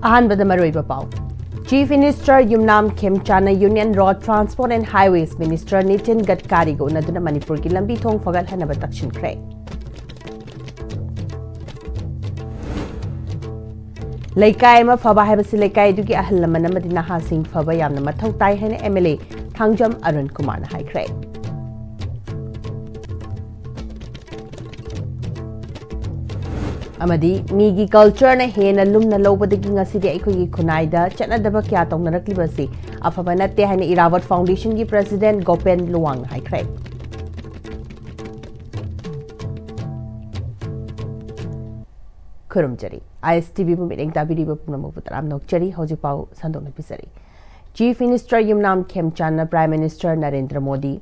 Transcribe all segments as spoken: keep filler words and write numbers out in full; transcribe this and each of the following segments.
ꯑꯍꯥꯟꯕꯗ ꯃꯔꯨꯑꯣꯏꯕ ꯄꯥꯎ꯫ Chief Minister Yumnam ꯈꯦꯝꯆꯥꯟꯅ Union Road Transport and Highways Minister Nitin ꯒꯗꯀꯥꯔꯤꯒ ꯎꯅꯗꯨꯅ ꯃꯅꯤꯄꯨꯔꯒꯤ ꯂꯝꯕꯤ ꯊꯣꯡ ꯐꯒꯠꯍꯟꯅꯕ ꯇꯛꯁꯤꯟꯈ꯭ꯔꯦ꯫ ꯂꯩꯀꯥꯏ ꯑꯃ ꯐꯕ ꯍꯥꯏꯕꯁꯤ ꯂꯩꯀꯥꯏ ꯑꯗꯨꯒꯤ ꯑꯍꯜ ꯂꯃꯟ ꯑꯃꯗꯤ ꯅꯍꯥꯁꯤꯡ ꯐꯕ ꯌꯥꯝꯅ ꯃꯊꯧ ꯇꯥꯏ ꯍꯥꯏꯅ M L A Thangjam Arun ꯀꯨꯃꯥꯔꯅ ꯍꯥꯏꯈ꯭ꯔꯦ꯫ ꯑꯃꯗꯤ ꯃꯤꯒꯤ cultureꯅ ꯍꯦꯟꯅ ꯂꯨꯝꯅ ꯂꯧꯕꯗꯒꯤ ꯉꯁꯤꯗꯤ ꯑꯩꯈꯣꯏꯒꯤ ꯈꯨꯟꯅꯥꯏꯗ ꯆꯠꯅꯗꯕ ꯀꯌꯥ ꯇꯧꯅꯔꯛꯂꯤꯕ ꯑꯁꯤ ꯑꯐꯕ ꯅꯠꯇꯦ ꯍꯥꯏꯅ ꯏꯔꯥꯕꯠ Foundationꯒꯤ President ꯒꯣꯄꯦꯟ ꯂꯨꯋꯥꯡꯅ ꯍꯥꯏꯈ꯭ꯔꯦ꯫ ꯈꯨꯔꯨꯝꯖꯔꯤ꯫ ISTVꯕꯨ ꯃꯤꯠꯌꯦꯡ ꯇꯥꯕꯤꯔꯤꯕ ꯄꯨꯝꯅꯃꯛꯄꯨ ꯇꯔꯥꯝꯅ ꯑꯣꯛꯆꯔꯤ꯫ ꯍꯧꯖꯤꯛ ꯄꯥꯎ ꯁꯟꯗꯣꯛꯅ ꯄꯤꯖꯔꯤ꯫ Chief Minister ꯌꯨꯝꯅꯥꯝ ꯈꯦꯝꯆꯥꯟꯅ Prime Minister ꯅꯔꯦꯟꯗ꯭ꯔ ꯃꯣꯗꯤ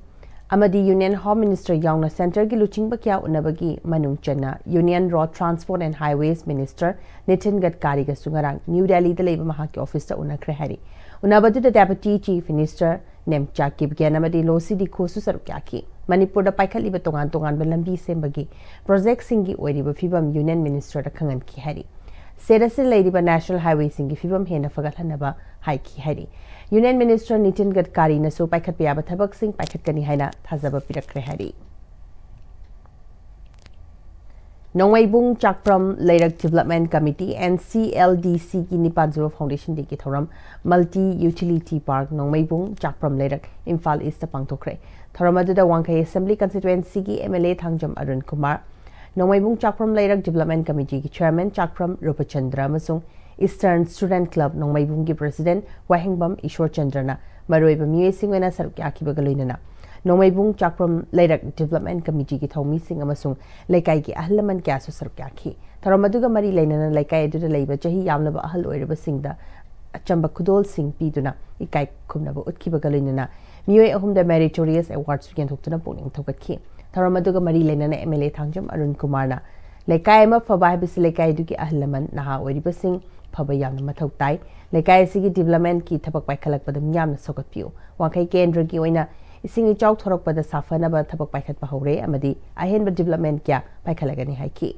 ꯑꯃꯗꯤ Union Home Minister ꯌꯥꯎꯅ centreꯒꯤ ꯂꯨꯆꯤꯡꯕ ꯀꯌꯥ ꯎꯅꯕꯒꯤ ꯃꯅꯨꯡ ꯆꯟꯅ Union Road Transport and Highways Minister Nitin ꯒꯗꯀꯥꯔꯤꯒꯁꯨ ꯉꯔꯥꯡ ꯅ꯭ꯌꯨ ꯗꯦꯜꯂꯤꯗ ꯂꯩꯕ ꯃꯍꯥꯛꯀꯤ officeꯇ ꯎꯅꯈ꯭ꯔꯦ ꯍꯥꯏꯔꯤ꯫ ꯎꯅꯕꯗꯨꯗ Deputy Chief Minister Nemcha Kipgen ꯑꯃꯗꯤ ꯂꯣꯁꯤ ꯗꯤꯈꯣꯁꯨ ꯁꯔꯨꯛ ꯌꯥꯈꯤ꯫ ꯃꯅꯤꯄꯨꯔꯗ ꯄꯥꯏꯈꯠꯂꯤꯕ ꯇꯣꯉꯥꯟ ꯇꯣꯉꯥꯟꯕ ꯂꯝꯕꯤ ꯁꯦꯝꯕꯒꯤ projectꯁꯤꯡꯒꯤ ꯑꯣꯏꯔꯤꯕ ꯐꯤꯕꯝ Union Ministerꯗ ꯈꯪꯍꯟꯈꯤ ꯍꯥꯏꯔꯤ꯫ State ꯑꯁꯤꯗ ꯂꯩꯔꯤꯕ National Highwayꯁꯤꯡꯒꯤ ꯐꯤꯕꯝ ꯍꯦꯟꯅ ꯐꯒꯠꯍꯟꯅꯕ ꯍꯥꯏꯈꯤ ꯍꯥꯏꯔꯤ꯫ Union Minister ꯅꯤꯇꯤꯟ ꯒꯗꯀꯥꯔꯤꯅꯁꯨ ꯄꯥꯏꯈꯠꯄ ꯌꯥꯕ ꯊꯕꯛꯁꯤꯡ ꯄꯥꯏꯈꯠꯀꯅꯤ ꯍꯥꯏꯅ ꯊꯥꯖꯕ ꯄꯤꯔꯛꯈ꯭ꯔꯦ ꯍꯥꯏꯔꯤ꯫ ꯅꯣꯡꯃꯩꯕꯨꯡ ꯆꯥꯛꯄ꯭ꯔꯝ ꯂꯩꯔꯛ Development Committee, NCLDCꯒꯤ ꯅꯤꯄꯥꯟꯁꯨꯕ Foundation Dayꯒꯤ ꯊꯧꯔꯝ Multi Utility Park ꯅꯣꯡꯃꯩꯕꯨꯡ ꯆꯥꯛꯄ꯭ꯔꯝ ꯂꯩꯔꯛ, ꯏꯝꯐꯥꯜ Eastꯇ ꯄꯥꯡꯊꯣꯛꯈ꯭ꯔꯦ꯫ ꯊꯧꯔꯝ ꯑꯗꯨꯗ ꯋꯥꯡꯈꯩ Assembly Constituencyꯒꯤ M L A Thangjam Arun Kumar, ꯅꯣꯡꯃꯩꯕꯨꯡ ꯆꯥꯛꯄ꯭ꯔꯝ ꯂꯩꯔꯛ Development Committeeꯒꯤ Chairman ꯆꯥꯛꯄ꯭ꯔꯝ ꯔꯨꯄꯆꯟꯗ꯭ꯔ ꯑꯃꯁꯨꯡ Eastern Student Club ꯅꯣꯡꯃꯩꯕꯨꯡꯒꯤ President ꯋꯥꯍꯦꯡꯕꯝ ꯏꯁꯣꯔꯆꯟꯗ꯭ꯔꯅ ꯃꯔꯨꯑꯣꯏꯕ ꯃꯤꯑꯣꯏꯁꯤꯡ ꯑꯣꯏꯅ ꯁꯔꯨꯛ ꯌꯥꯈꯤꯕꯒ ꯂꯣꯏꯅꯅ ꯅꯣꯡꯃꯩꯕꯨꯡ ꯆꯥꯛꯄ꯭ꯔꯝ ꯂꯩꯔꯛ Development Committeeꯒꯤ ꯊꯧꯃꯤꯁꯤꯡ ꯑꯃꯁꯨꯡ ꯂꯩꯀꯥꯏꯒꯤ ꯑꯍꯜ ꯂꯃꯟ ꯀꯌꯥꯁꯨ ꯁꯔꯨꯛ ꯌꯥꯈꯤ꯫ ꯊꯧꯔꯝ ꯑꯗꯨꯒ ꯃꯔꯤ ꯂꯩꯅꯅ ꯂꯩꯀꯥꯏ ꯑꯗꯨꯗ ꯂꯩꯕ ꯆꯍꯤ ꯌꯥꯝꯂꯕ ꯑꯍꯜ ꯑꯣꯏꯔꯕꯁꯤꯡꯗ ꯑꯆꯝꯕ ꯈꯨꯗꯣꯜꯁꯤꯡ ꯄꯤꯗꯨꯅ ꯏꯀꯥꯏ ꯈꯨꯝꯅꯕ ꯎꯠꯈꯤꯕꯒ ꯂꯣꯏꯅꯅ ꯃꯤꯑꯣꯏ ꯑꯍꯨꯝꯗ Meritorious Awardꯁꯨ ꯌꯦꯟꯊꯣꯛꯇꯨꯅ ꯄꯨꯛꯅꯤꯡ ꯊꯧꯒꯠꯈꯤ꯫ ꯊꯧꯔꯝ ꯑꯗꯨꯒ ꯃꯔꯤ ꯂꯩꯅꯅ M L A Thangjam Arun ꯀꯨꯃꯥꯔꯅ ꯂꯩꯀꯥꯏ ꯑꯃ ꯐꯕ ꯍꯥꯏꯕꯁꯤ ꯂꯩꯀꯥꯏ ꯑꯗꯨꯒꯤ ꯑꯍꯜ ꯂꯃꯟ, ꯅꯍꯥ ꯑꯣꯏꯔꯤꯕꯁꯤꯡ ꯐꯕ ꯌꯥꯝꯅ ꯃꯊꯧ ꯇꯥꯏ꯫ ꯂꯩꯀꯥꯏ ꯑꯁꯤꯒꯤ Developmentꯀꯤ ꯊꯕꯛ ꯄꯥꯏꯈꯠꯂꯛꯄꯗ ꯃꯤꯌꯥꯝꯅ ꯁꯧꯒꯠꯄꯤꯌꯨ꯫ ꯋꯥꯡꯈꯩ ꯀꯦꯟꯗ꯭ꯔꯒꯤ ꯑꯣꯏꯅ ꯏꯁꯤꯡ ꯏꯆꯥꯎ ꯊꯣꯔꯛꯄꯗ ꯁꯥꯐꯅꯕ ꯊꯕꯛ ꯄꯥꯏꯈꯠꯄ ꯍꯧꯔꯦ ꯑꯃꯗꯤ ꯑꯍꯦꯟꯕ development ꯀꯌꯥ ꯄꯥꯏꯈꯠꯂꯒꯅꯤ ꯍꯥꯏꯈꯤ꯫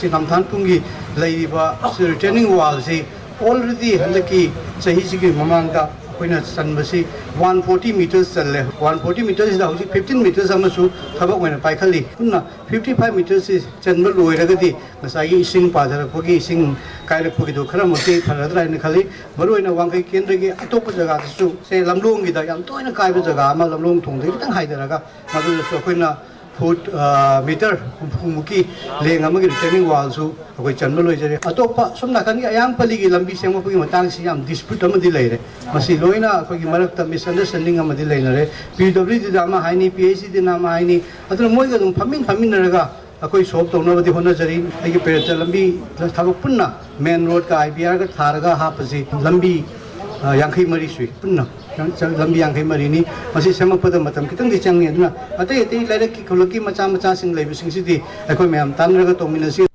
ꯁꯤ ꯅꯝꯊꯥꯟ ꯄꯨꯡꯒꯤ ꯂꯩꯔꯤꯕ ꯔꯤꯇꯔꯅꯤꯡ ꯋꯥꯜꯁꯤ already ꯍꯟꯗꯛꯀꯤ ꯆꯍꯤꯁꯤꯒꯤ ꯃꯃꯥꯡꯗ ꯑꯩꯈꯣꯏꯅ ꯆꯟꯕꯁꯤ ꯋꯥꯟ ꯐꯣꯔꯇꯤ ꯃꯤꯇꯔꯁ ꯆꯜꯂꯦ꯫ ꯋꯥꯟ ꯐꯣꯔꯇꯤ ꯃꯤꯇꯔꯁꯤꯗ ꯍꯧꯖꯤꯛ ꯐꯤꯐꯇꯤꯟ ꯃꯤꯇꯔꯁ ꯑꯃꯁꯨ ꯊꯕꯛ ꯑꯣꯏꯅ ꯄꯥꯏꯈꯠꯂꯤ꯫ ꯄꯨꯟꯅ ꯐꯤꯐꯇꯤ ꯐꯥꯏꯚ ꯃꯤꯇꯔꯁꯤ ꯆꯟꯕ ꯂꯣꯏꯔꯒꯗꯤ ꯉꯁꯥꯏꯒꯤ ꯏꯁꯤꯡ ꯄꯥꯊꯔꯛꯄꯒꯤ, ꯏꯁꯤꯡ ꯀꯥꯏꯔꯛꯄꯒꯤꯗꯣ ꯈꯔ ꯃꯈꯩ ꯐꯔꯗ꯭ꯔꯥ ꯍꯥꯏꯅ ꯈꯜꯂꯤ꯫ ꯃꯔꯨꯑꯣꯏꯅ ꯋꯥꯡꯈꯩ ꯀꯦꯟꯗ꯭ꯔꯒꯤ ꯑꯇꯣꯞꯄ ꯖꯒꯥꯗꯁꯨ, ꯁꯦ, ꯂꯝꯂꯣꯡꯒꯤꯗ ꯌꯥꯝ ꯇꯣꯏꯅ ꯀꯥꯏꯕ ꯖꯒꯥ ꯑꯃ, ꯂꯝꯂꯣꯡ ꯊꯣꯡꯗꯒꯤ ꯈꯤꯇꯪ ꯍꯥꯏꯊꯔꯒ, ꯃꯗꯨꯗꯁꯨ ꯑꯩꯈꯣꯏꯅ ꯐꯨꯠ, ꯑ, ꯃꯤꯇꯔ ꯍꯨꯝꯐꯨꯃꯨꯛꯀꯤ ꯂꯦꯡ ꯑꯃꯒꯤ ꯔꯤꯇꯔꯅꯤꯡ ꯋꯥꯜꯁꯨ ꯑꯩꯈꯣꯏ ꯆꯟꯕ ꯂꯣꯏꯖꯔꯦ꯫ ꯑꯇꯣꯞꯄ ꯁꯣꯝ ꯅꯥꯀꯟꯒꯤ ꯑꯌꯥꯡꯄꯜꯂꯤꯒꯤ ꯂꯝꯕꯤ ꯁꯦꯝꯒꯠꯄꯒꯤ ꯃꯇꯥꯡꯁꯤ ꯌꯥꯝ ꯗꯤꯁꯄ꯭ꯌꯨꯠ ꯑꯃꯗꯤ ꯂꯩꯔꯦ꯫ ꯃꯁꯤ ꯂꯣꯏꯅ ꯑꯩꯈꯣꯏꯒꯤ ꯃꯔꯛꯇ ꯃꯤꯁꯑꯟꯗꯔꯁꯇꯦꯟꯗꯤꯡ ꯑꯃꯗꯤ ꯂꯩꯅꯔꯦ꯫ ꯄꯤ ꯗꯕ꯭ꯂꯤꯎ ꯗꯤꯗ ꯑꯃ ꯍꯥꯏꯅꯤ, ꯄꯤ ꯑꯩꯆ ꯗꯤꯅ ꯑꯃ ꯍꯥꯏꯅꯤ, ꯑꯗꯨꯅ ꯃꯣꯏꯒ ꯑꯗꯨꯝ ꯐꯝꯃꯤꯟ ꯐꯝꯃꯤꯟꯅꯔꯒ ꯑꯩꯈꯣꯏ ꯁꯣꯜꯕ ꯇꯧꯅꯕꯗꯤ ꯍꯣꯠꯅꯖꯔꯤ꯫ ꯑꯩꯒꯤ ꯄꯦꯔꯦꯟꯇ ꯂꯝꯕꯤ ꯊꯕꯛ ꯄꯨꯟꯅ ꯃꯦꯟ ꯔꯣꯗꯀ ꯑꯥꯏ ꯕꯤ ꯑꯥꯔꯒ ꯊꯥꯔꯒ ꯍꯥꯞꯄꯁꯤ ꯂꯝꯕꯤ, ꯑ, ꯌꯥꯡꯈꯩ ꯃꯔꯤ ꯁꯨꯏ꯫ ꯄꯨꯟꯅ ꯂꯝꯕꯤ ꯌꯥꯡꯈꯩ ꯃꯔꯤꯅꯤ꯫ ꯃꯁꯤ ꯁꯦꯝꯃꯛꯄꯗ ꯃꯇꯝ ꯈꯤꯇꯪꯗꯤ ꯆꯪꯉꯤ꯫ ꯑꯗꯨꯅ ꯑꯇꯩ ꯑꯇꯩ ꯂꯩꯔꯛꯀꯤ ꯈꯨꯜꯂꯛꯀꯤ ꯃꯆꯥ ꯃꯆꯥꯁꯤꯡ ꯂꯩꯕꯁꯤꯡꯁꯤꯗꯤ ꯑꯩꯈꯣꯏ ꯃꯌꯥꯝ ꯇꯥꯟꯅꯔꯒ ꯇꯧꯃꯤꯟꯅꯁꯤ꯫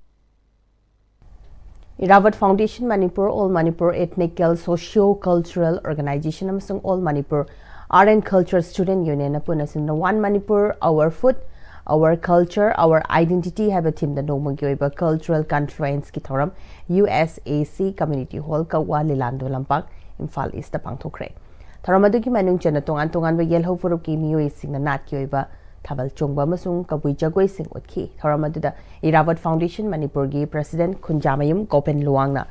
Irabot foundation Manipur, all Manipur ethnical socio cultural organisation ꯑꯃꯁꯨꯡ all Manipur art and culture student ꯌꯨꯅꯤꯌꯟꯅ ꯄꯨꯟꯅ ꯁꯤꯟꯗꯨꯅ One Manipur, Our Food, Our Culture, Our Identity ꯍꯥꯏꯕ ꯊꯤꯝꯗ ꯅꯣꯡꯃꯒꯤ ꯑꯣꯏꯕ ꯀꯜꯆꯔꯦꯜ ꯀꯟꯐꯔꯦꯟꯁꯀꯤ ꯊꯧꯔꯝ ꯌꯨ ꯑꯦꯁ ꯑꯦ ꯁꯤ ꯀꯝꯃ꯭ꯌꯨꯅꯤꯇꯤ ꯍꯣꯜ, ꯀꯛꯋꯥ, ꯂꯤꯂꯥꯟꯗꯣ ꯂꯝꯄꯥꯛ, ꯏꯝꯐꯥꯜ ꯏꯁꯇ ꯄꯥꯡꯊꯣꯛꯈ꯭ꯔꯦ꯫ ꯊꯧꯔꯝ ꯑꯗꯨꯒꯤ ꯃꯅꯨꯡ ꯆꯟꯅ ꯇꯣꯉꯥꯟ ꯇꯣꯉꯥꯟꯕ ꯌꯦꯜꯍꯧ ꯐꯨꯔꯨꯞꯀꯤ ꯃꯤꯑꯣꯏꯁꯤꯡꯅ ꯅꯥꯠꯀꯤ ꯑꯣꯏꯕ ꯊꯥꯕꯜ ꯆꯣꯡꯕ ꯑꯃꯁꯨꯡ ꯀꯕꯨꯏ ꯖꯒꯣꯏꯁꯤꯡ ꯎꯠꯈꯤ꯫ ꯊꯧꯔꯝ ꯑꯗꯨꯗ ꯏꯔꯥꯕꯠ ꯐꯥꯎꯟꯗꯦꯁꯟ ꯃꯅꯤꯄꯨꯔꯒꯤ ꯄ꯭ꯔꯁꯤꯗꯦꯟꯠ ꯈꯨꯟꯖꯥꯃꯌꯨꯝ ꯒꯣꯄꯦꯟ ꯂꯨꯋꯥꯡꯅ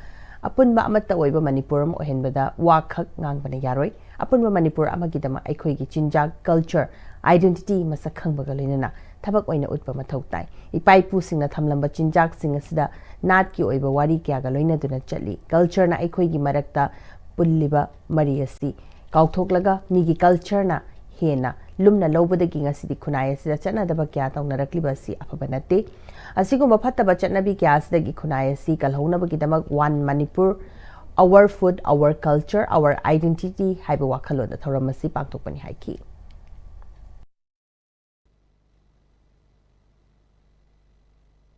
ꯑꯄꯨꯟꯕ ꯑꯃꯠꯇ ꯑꯣꯏꯕ ꯃꯅꯤꯄꯨꯔ ꯑꯃ ꯑꯣꯏꯍꯟꯕꯗ ꯋꯥ ꯈꯛ ꯉꯥꯡꯕꯅ ꯌꯥꯔꯣꯏ, ꯑꯄꯨꯟꯕ ꯃꯅꯤꯄꯨꯔ ꯑꯃꯒꯤꯗꯃꯛ ꯑꯩꯈꯣꯏꯒꯤ ꯆꯤꯟꯖꯥꯛ, ꯀꯜꯆꯔ, ꯑꯥꯏꯗꯦꯟꯇꯤꯇꯤ ꯃꯁꯛ ꯈꯪꯕꯒ ꯂꯣꯏꯅꯅ ꯊꯕꯛ ꯑꯣꯏꯅ ꯎꯠꯄ ꯃꯊꯧ ꯇꯥꯏ꯫ ꯏꯄꯥ ꯏꯄꯨꯁꯤꯡꯅ ꯊꯝꯂꯝꯕ ꯆꯤꯟꯖꯥꯛꯁꯤꯡ ꯑꯁꯤꯗ ꯅꯥꯠꯀꯤ ꯑꯣꯏꯕ ꯋꯥꯔꯤ ꯀꯌꯥꯒ ꯂꯣꯏꯅꯗꯨꯅ ꯆꯠꯂꯤ꯫ ꯀꯜꯆꯔꯅ ꯑꯩꯈꯣꯏꯒꯤ ꯃꯔꯛꯇ ꯄꯨꯜꯂꯤꯕ ꯃꯔꯤ ꯑꯁꯤ ꯀꯥꯎꯊꯣꯛꯂꯒ ꯃꯤꯒꯤ ꯀꯜꯆꯔꯅ ꯍꯦꯟꯅ ꯂꯨꯝꯅ ꯂꯧꯕꯗꯒꯤ ꯉꯁꯤꯗꯤ ꯈꯨꯟꯅꯥꯏ ꯑꯁꯤꯗ ꯆꯠꯅꯗꯕ ꯀꯌꯥ ꯇꯧꯅꯔꯛꯂꯤꯕ ꯑꯁꯤ ꯑꯐꯕ ꯅꯠꯇꯦ꯫ ꯑꯁꯤꯒꯨꯝꯕ ꯐꯠꯇꯕ ꯆꯠꯅꯕꯤ ꯀꯌꯥ ꯑꯁꯤꯗꯒꯤ ꯈꯨꯟꯅꯥꯏ ꯑꯁꯤ ꯀꯜꯍꯧꯅꯕꯒꯤꯗꯃꯛ One Manipur, Our Food, Our Culture, Our Identity ꯍꯥꯏꯕ ꯋꯥꯈꯜꯂꯣꯟꯗ ꯊꯧꯔꯝ ꯑꯁꯤ ꯄꯥꯡꯊꯣꯛꯄꯅꯤ ꯍꯥꯏꯈꯤ꯫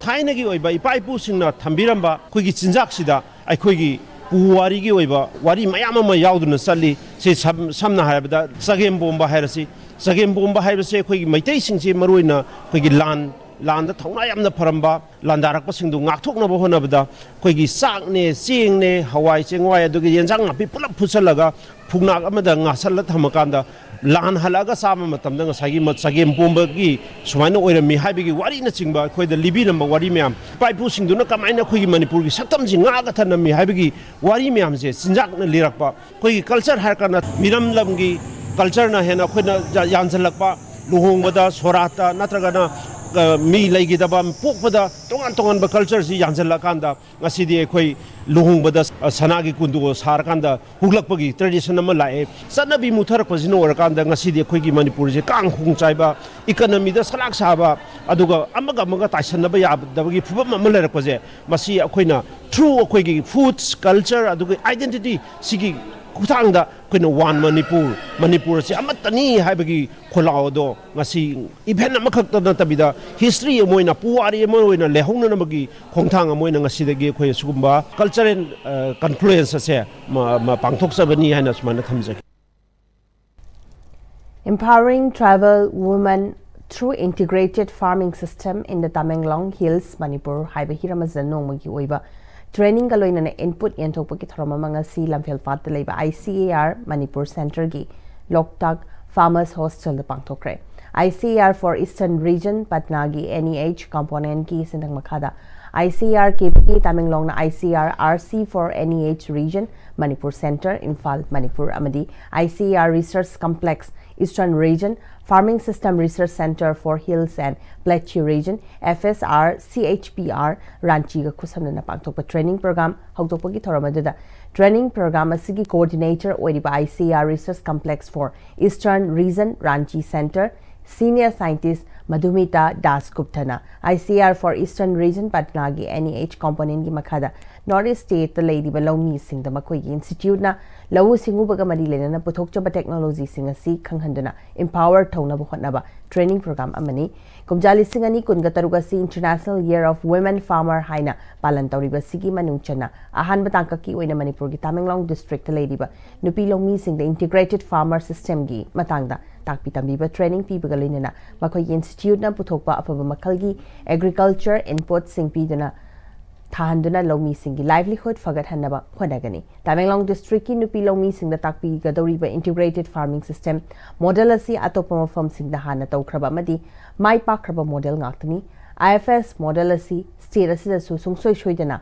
ꯊꯥꯏꯅꯒꯤ ꯑꯣꯏꯕ ꯏꯄꯥ ꯏꯄꯨꯁꯤꯡꯅ ꯊꯝꯕꯤꯔꯝꯕ ꯑꯩꯈꯣꯏꯒꯤ ꯆꯤꯟꯖꯥꯛꯁꯤꯗ ꯑꯩꯈꯣꯏꯒꯤ ꯄꯨꯋꯥꯔꯤꯒꯤ ꯑꯣꯏꯕ ꯋꯥꯔꯤ ꯃꯌꯥꯝ ꯑꯃ ꯌꯥꯎꯗꯨꯅ ꯆꯠꯂꯤ꯫ ꯁꯤ ꯁꯝ-, ꯁꯝꯅ ꯍꯥꯏꯔꯕꯗ ꯆꯒꯦꯝ ꯄꯣꯝꯕ ꯍꯥꯏꯔꯁꯤ, ꯆꯒꯦꯝ ꯄꯣꯝꯕ ꯍꯥꯏꯕꯁꯦ ꯑꯩꯈꯣꯏꯒꯤ ꯃꯩꯇꯩꯁꯤꯡꯁꯤ ꯃꯔꯨꯑꯣꯏꯅ ꯑꯩꯈꯣꯏꯒꯤ ꯂꯥꯟ ꯂꯥꯟꯗ ꯊꯧꯅꯥ ꯌꯥꯝꯅ ꯐꯔꯝꯕ ꯂꯥꯟꯗꯥꯔꯛꯄꯁꯤꯡꯗꯨ ꯉꯥꯛꯊꯣꯛꯅꯕ ꯍꯣꯠꯅꯕꯗ ꯑꯩꯈꯣꯏꯒꯤ ꯆꯥꯛꯅꯦ, ꯆꯦꯡꯅꯦ, ꯍꯋꯥꯏ ꯆꯦꯡꯋꯥꯏ, ꯑꯗꯨꯒ ꯌꯦꯟꯁꯥꯡ ꯅꯥꯄꯤ ꯄꯨꯂꯞ ꯐꯨꯠꯆꯜꯂꯒ ꯐꯨꯛꯅꯥꯛ ꯑꯃꯗ ꯉꯥꯁꯜꯂ ꯊꯝꯃꯀꯥꯟꯗ ꯂꯥꯟ ꯍꯜꯂꯛꯑꯒ ꯆꯥꯕ ꯃꯇꯝꯗ ꯉꯁꯥꯏꯒꯤ ꯃ-, ꯆꯒꯦꯝ ꯄꯣꯝꯕꯒꯤ ꯁꯨꯃꯥꯏꯅ ꯑꯣꯏꯔꯝꯃꯤ ꯍꯥꯏꯕꯒꯤ ꯋꯥꯔꯤꯅꯆꯤꯡꯕ ꯑꯩꯈꯣꯏꯗ ꯂꯤꯕꯤꯔꯝꯕ ꯋꯥꯔꯤ ꯃꯌꯥꯝ, ꯏꯄꯥ ꯏꯄꯨꯁꯤꯡꯗꯨꯅ ꯀꯃꯥꯏꯅ ꯑꯩꯈꯣꯏꯒꯤ ꯃꯅꯤꯄꯨꯔꯒꯤ ꯁꯛꯇꯝꯁꯤ ꯉꯥꯛꯑꯒ ꯊꯝꯂꯝꯃꯤ ꯍꯥꯏꯕꯒꯤ ꯋꯥꯔꯤ ꯃꯌꯥꯝꯁꯦ ꯆꯤꯟꯖꯥꯛꯅ ꯂꯤꯔꯛꯄ꯫ ꯑꯩꯈꯣꯏꯒꯤ ꯀꯜꯆꯔ ꯍꯥꯏꯔ ꯀꯥꯟꯗ ꯃꯤꯔꯝ ꯂꯝꯒꯤ ꯀꯜꯆꯔꯅ ꯍꯦꯟꯅ ꯑꯩꯈꯣꯏꯅ ꯌꯥ-, ꯌꯥꯟꯁꯤꯜꯂꯛꯄ, ꯂꯨꯍꯣꯡꯕꯗ, ꯁꯣꯔꯥꯠꯇ ꯅꯠꯇ꯭ꯔꯒꯅ, ꯑ, ꯃꯤ ꯂꯩꯈꯤꯗꯕ, ꯄꯣꯛꯄꯗ ꯇꯣꯉꯥꯟ ꯇꯣꯉꯥꯟꯕ ꯀꯜꯆꯔꯁꯤ ꯌꯥꯟꯁꯤꯜꯂꯀꯥꯟꯗ ꯉꯁꯤꯗꯤ ꯑꯩꯈꯣꯏ ꯂꯨꯍꯣꯡꯕꯗ, ꯑ, ꯁꯅꯥꯒꯤ ꯀꯨꯟꯗꯣ ꯁꯥꯔꯀꯥꯟꯗ ꯍꯨꯛꯂꯛꯄꯒꯤ ꯇ꯭ꯔꯦꯗꯤꯁꯟ ꯑꯃ ꯂꯥꯛꯑꯦ꯫ ꯆꯠꯅꯕꯤ ꯃꯨꯠꯊꯔꯛꯄꯁꯤꯅ ꯑꯣꯏꯔꯀꯥꯟꯗ ꯉꯁꯤꯗꯤ ꯑꯩꯈꯣꯏꯒꯤ ꯃꯅꯤꯄꯨꯔꯁꯦ ꯀꯥꯡ ꯈꯣꯡ ꯆꯥꯏꯕ, ꯏꯀꯅꯃꯤꯗ ꯁꯂꯥꯛ ꯁꯥꯕ, ꯑꯗꯨꯒ ꯑꯃꯒ ꯑꯃꯒ ꯇꯥꯏꯁꯟꯅꯕ ꯌꯥꯗꯕꯒꯤ ꯐꯤꯕꯝ ꯑꯃ ꯂꯩꯔꯛꯄꯁꯦ, ꯃꯁꯤ ꯑꯩꯈꯣꯏꯅ ꯊ꯭ꯔꯨ ꯑꯩꯈꯣꯏꯒꯤ ꯐꯨꯗꯁ, ꯀꯜꯆꯔ, ꯑꯗꯨꯒ ꯑꯥꯏꯗꯦꯟꯇꯤꯇꯤ ꯁꯤꯒꯤ ꯈꯨꯠꯊꯥꯡꯗ ꯑꯩꯈꯣꯏꯅ ꯋꯥꯟ ꯃꯅꯤꯄꯨꯔ, ꯃꯅꯤꯄꯨꯔ ꯑꯁꯤ ꯑꯃꯠꯇꯅꯤ ꯍꯥꯏꯕꯒꯤ ꯈꯣꯜꯂꯥꯎ ꯑꯗꯣ ꯉꯁꯤ ꯏꯚꯦꯟꯠ ꯑꯃꯈꯛꯇ ꯅꯠꯇꯕꯤꯗ ꯍꯤꯁꯇ꯭ꯔꯤ ꯑꯃ ꯑꯣꯏꯅ, ꯄꯨꯋꯥꯔꯤ ꯑꯃ ꯑꯣꯏꯅ ꯂꯩꯍꯧꯅꯅꯕꯒꯤ ꯈꯣꯡꯊꯥꯡ ꯑꯃ ꯑꯣꯏꯅ ꯉꯁꯤꯗꯒꯤ ꯑꯩꯈꯣꯏ ꯑꯁꯤꯒꯨꯝꯕ ꯀꯜꯆꯔꯦꯜ, ꯑ, ꯀꯟꯐ꯭ꯂꯨꯌꯦꯟꯁ ꯑꯁꯦ ꯃ-, ꯃ-, ꯄꯥꯡꯊꯣꯛꯆꯕꯅꯤ ꯍꯥꯏꯅ ꯁꯨꯃꯥꯏꯅ ꯊꯝꯖꯒꯦ꯫ Empowering tribal women through integrated farming system in the Tamenglong Hills, Manipur ꯍꯥꯏꯕ ꯍꯤꯔꯝ ꯑꯁꯤꯗ ꯅꯣꯡꯃꯒꯤ ꯑꯣꯏꯕ ꯇ꯭ꯔꯦꯅꯤꯡꯒ ꯂꯣꯏꯅꯅ ꯏꯟꯄꯨꯠ ꯌꯦꯟꯊꯣꯛꯄꯒꯤ ꯊꯧꯔꯝ ꯑꯃ ꯉꯁꯤ ꯂꯝꯐꯦꯜꯄꯥꯠꯇ ꯂꯩꯕ I C A R Manipur ꯁꯦꯟꯇꯔꯒꯤ ꯂꯣꯛꯇꯥꯛ ꯐꯥꯔꯃꯔꯁ ꯍꯣꯁꯇꯦꯜꯗ ꯄꯥꯡꯊꯣꯛꯈ꯭ꯔꯦ꯫ I C A R for Eastern Region, ꯄꯠꯅꯥꯒꯤ N E H componentꯀꯤ ꯁꯤꯟꯊꯪ ꯃꯈꯥꯗ I C A R K B K ꯇꯥꯃꯦꯡꯂꯣꯡꯅ I C A R R C for N E H Region, Manipur centre, Imphal, Manipur, ꯑꯃꯗꯤ I C A R Research Complex, Eastern Region, Farming System Research Center for Hills and Plateau Region, F S R C H P R, ꯔꯥꯟꯆꯤꯒ ꯈꯨꯠꯁꯝꯅꯅ ꯄꯥꯡꯊꯣꯛꯄ training programme ꯍꯧꯗꯣꯛꯄꯒꯤ ꯊꯧꯔꯝ ꯑꯗꯨꯗ training programme ꯑꯁꯤꯒꯤ coordinator ꯑꯣꯏꯔꯤꯕ I C A R Research Complex for Eastern Region, Ranchi centre, senior scientist Madhumita Das ꯒꯨꯞꯇꯅ I C A R for Eastern Region, ꯄꯠꯅꯥꯒꯤ N E H componentꯀꯤ ꯃꯈꯥꯗ north ꯏꯁ ꯁ꯭ꯇꯦꯠꯇ ꯂꯩꯔꯤꯕ ꯂꯧꯃꯤꯁꯤꯡꯗ ꯃꯈꯣꯏꯒꯤ ꯏꯟꯁꯇꯤꯇ꯭ꯌꯨꯠꯅ ꯂꯧꯎ ꯁꯤꯡꯎꯕꯒ ꯃꯔꯤ ꯂꯩꯅꯅ ꯄꯨꯊꯣꯛꯆꯕ ꯇꯦꯛꯅꯣꯂꯣꯖꯤꯁꯤꯡ ꯑꯁꯤ ꯈꯪꯍꯟꯗꯨꯅ empower ꯇꯧꯅꯕ ꯍꯣꯠꯅꯕ ꯇ꯭ꯔꯦꯅꯤꯡ ꯄ꯭ꯔꯣꯒ꯭ꯔꯥꯝ ꯑꯃꯅꯤ꯫ ꯀꯨꯝꯖꯥ ꯂꯤꯁꯤꯡ ꯑꯅꯤ ꯀꯨꯟꯒ ꯇꯔꯨꯛ ꯑꯁꯤ International Year of Women Farmer ꯍꯥꯏꯅ ꯄꯥꯂꯟ ꯇꯧꯔꯤꯕꯁꯤꯒꯤ ꯃꯅꯨꯡ ꯆꯟꯅ ꯑꯍꯥꯟꯕ ꯇꯥꯡꯀꯛꯀꯤ ꯑꯣꯏꯅ ꯃꯅꯤꯄꯨꯔꯒꯤ ꯇꯥꯃꯦꯡꯂꯣꯡ ꯗꯤꯁꯇ꯭ꯔꯤꯛꯇ ꯂꯩꯔꯤꯕ ꯅꯨꯄꯤ ꯂꯧꯃꯤꯁꯤꯡꯗ integrated farmer systemꯒꯤ ꯃꯇꯥꯡꯗ ꯇꯥꯛꯄꯤ ꯇꯝꯕꯤꯕ ꯇ꯭ꯔꯦꯅꯤꯡ ꯄꯤꯕꯒ ꯂꯣꯏꯅꯅ ꯃꯈꯣꯏꯒꯤ ꯏꯟꯁꯇꯤꯇ꯭ꯌꯨꯠꯅ ꯄꯨꯊꯣꯛꯄ ꯑꯐꯕ ꯃꯈꯜꯒꯤ ꯑꯦꯒ꯭ꯔꯤꯀꯜꯆꯔ ꯏꯟꯄꯨꯠꯁꯤꯡ ꯄꯤꯗꯨꯅ ꯊꯥꯍꯟꯗꯨꯅ ꯂꯧꯃꯤꯁꯤꯡꯒꯤ ꯂꯥꯏꯚꯂꯤꯍꯨꯗ ꯐꯒꯠꯍꯟꯅꯕ ꯍꯣꯠꯅꯒꯅꯤ꯫ ꯇꯃꯦꯡꯂꯣꯡ ꯗꯤꯁꯇ꯭ꯔꯤꯛꯀꯤ ꯅꯨꯄꯤ ꯂꯧꯃꯤꯁꯤꯡꯗ ꯇꯥꯛꯄꯤꯒꯗꯧꯔꯤꯕ ꯏꯟꯇꯤꯒ꯭ꯔꯦꯇꯦꯗ ꯐꯥꯔꯃꯤꯡ ꯁꯤꯁꯇꯦꯝ ꯃꯣꯗꯦꯜ ꯑꯁꯤ ꯑꯇꯣꯞꯄ ꯃꯐꯝꯁꯤꯡꯗ ꯍꯥꯟꯅ ꯇꯧꯈ꯭ꯔꯕ ꯑꯃꯗꯤ ꯃꯥꯏ ꯄꯥꯛꯈ꯭ꯔꯕ ꯃꯣꯗꯦꯜ ꯉꯥꯛꯇꯅꯤ꯫ ꯑꯥꯏ ꯑꯦꯐ ꯑꯦꯁ ꯃꯣꯗꯦꯜ ꯑꯁꯤ ꯁ꯭ꯇꯦꯠ ꯑꯁꯤꯗꯁꯨ ꯁꯨꯡꯁꯣꯏ ꯁꯣꯏꯗꯅ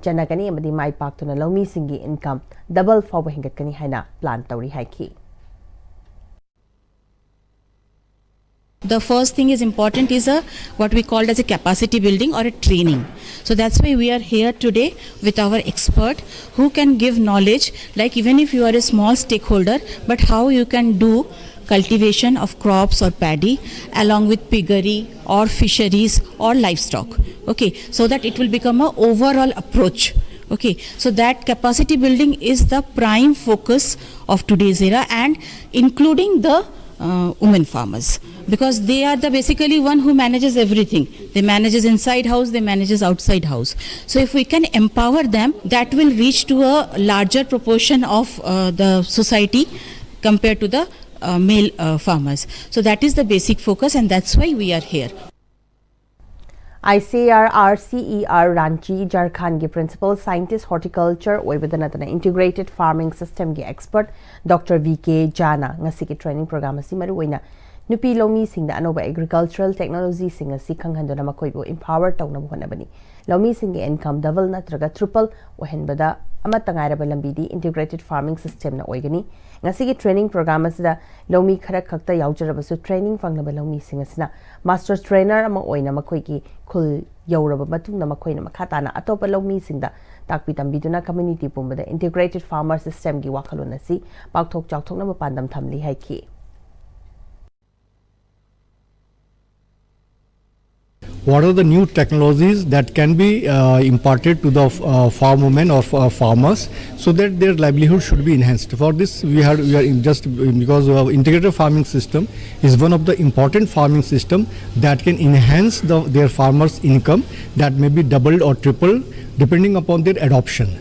ꯆꯠꯅꯒꯅꯤ ꯑꯃꯗꯤ ꯃꯥꯏ ꯄꯥꯛꯇꯨꯅ ꯂꯧꯃꯤꯁꯤꯡꯒꯤ ꯏꯟꯀꯝ ꯗꯕꯜ ꯐꯥꯎꯕ ꯍꯦꯟꯒꯠꯀꯅꯤ ꯍꯥꯏꯅ ꯄ꯭ꯂꯥꯟ ꯇꯧꯔꯤ ꯍꯥꯏꯈꯤ꯫ The first thing is important is a what we called as a capacity building or a training. So that's why we are here today with our expert who can give knowledge, like, even if you are a small stakeholder, but how you can do cultivation of crops or paddy along with piggery or fisheries or livestock. Okay, so that it will become a overall approach. Okay, so that capacity building is the prime focus of today's era, and including the uh, women farmers, because they are the basically one who manages everything. They manages inside house, they manages outside house. So if we can empower them, that will reach to a larger proportion of uh, the society compared to the uh, male uh, farmers. So that is the basic focus, and that's why we are here. I C A R C E R Ranchi ꯖꯥꯔꯈꯥꯟꯒꯤ principal scientist horticulture ꯑꯣꯏꯕꯗ ꯅꯠꯇꯅ integrated farming ꯁꯤꯁꯇꯦꯝꯒꯤ expert doctor V K ꯖꯥꯅ ꯉꯁꯤꯒꯤ training programme ꯑꯁꯤ ꯃꯔꯨꯑꯣꯏꯅ ꯅꯨꯄꯤ ꯂꯧꯃꯤꯁꯤꯡꯗ ꯑꯅꯧꯕ ꯑꯦꯒ꯭ꯔꯤꯀꯜꯆꯔꯦꯜ ꯇꯦꯛꯅꯣꯂꯣꯖꯤꯁꯤꯡ ꯑꯁꯤ ꯈꯪꯍꯟꯗꯨꯅ ꯃꯈꯣꯏꯕꯨ ꯏꯝꯄꯥꯋꯔ ꯇꯧꯅꯕ ꯍꯣꯠꯅꯕꯅꯤ꯫ ꯂꯧꯃꯤꯁꯤꯡꯒꯤ ꯏꯟꯀꯝ ꯗꯕꯜ ꯅꯠꯇ꯭ꯔꯒ ꯇ꯭ꯔꯤꯄꯜ ꯑꯣꯏꯍꯟꯕꯗ ꯑꯃꯠꯇ ꯉꯥꯏꯔꯕ ꯂꯝꯕꯤꯗꯤ ꯏꯟꯇꯤꯒ꯭ꯔꯦꯇꯦꯗ ꯐꯥꯔꯃꯤꯡ ꯁꯤꯁꯇꯦꯝꯅ ꯑꯣꯏꯒꯅꯤ꯫ ꯉꯁꯤꯒꯤ ꯇ꯭ꯔꯦꯅꯤꯡ ꯄ꯭ꯔꯣꯒ꯭ꯔꯥꯝ ꯑꯁꯤꯗ ꯂꯧꯃꯤ ꯈꯔ ꯈꯛꯇ ꯌꯥꯎꯖꯔꯕꯁꯨ ꯇ꯭ꯔꯦꯅꯤꯡ ꯐꯪꯂꯕ ꯂꯧꯃꯤꯁꯤꯡ ꯑꯁꯤꯅ ꯃꯥꯁꯇꯔ ꯇ꯭ꯔꯦꯅꯔ ꯑꯃ ꯑꯣꯏꯅ ꯃꯈꯣꯏꯒꯤ ꯈꯨꯜ ꯌꯧꯔꯕ ꯃꯇꯨꯡꯗ ꯃꯈꯣꯏꯅ ꯃꯈꯥ ꯇꯥꯅ ꯑꯇꯣꯞꯄ ꯂꯧꯃꯤꯁꯤꯡꯗ ꯇꯥꯛꯄꯤ ꯇꯝꯕꯤꯗꯨꯅ ꯀꯝꯃ꯭ꯌꯨꯅꯤꯇꯤ ꯄꯨꯝꯕꯗ ꯏꯟꯇꯤꯒ꯭ꯔꯦꯇꯦꯗ ꯐꯥꯔꯃꯔ ꯁꯤꯁꯇꯦꯝꯒꯤ ꯋꯥꯈꯜꯂꯣꯟ ꯑꯁꯤ ꯄꯥꯛꯊꯣꯛ ꯆꯥꯎꯊꯣꯛꯅꯕ ꯄꯥꯟꯗꯝ ꯊꯝꯂꯤ ꯍꯥꯏꯈꯤ꯫ What are the new technologies that can be uh, imparted to the uh, farm women or uh, farmers so that their livelihood should be enhanced? For this, we had we are in just because uh, integrated farming system is one of the important farming system that can enhance the, their farmers' income that may be doubled or tripled depending upon their adoption.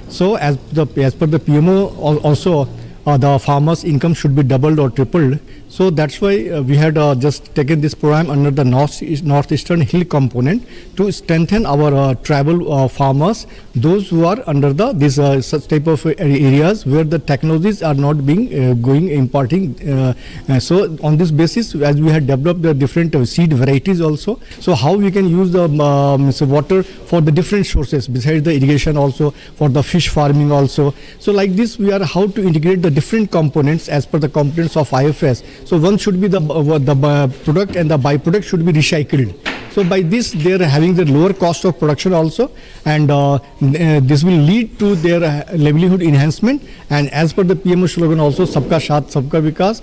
So, as the as per the P M O al- also, uh, the farmers' income should be doubled or tripled So that's why uh, we had uh, just taken this program under the north, northeastern hill component to strengthen our uh, tribal uh, farmers, those who are under the these uh, such type of uh, areas where the technologies are not being uh, going imparting. Uh, uh, so on this basis, as we had developed the different uh, seed varieties also, so how we can use the um, so water for the different sources besides the irrigation also, for the fish farming also. So like this, we are how to integrate the different components as per the components of I F S. So one should be the uh, the uh, product and the byproduct should be recycled. So by this, they are having the lower cost of production also, and uh, uh, this will lead to their uh, livelihood enhancement. And as per the P M O slogan also, "Sabka Saath, Sabka Vikas."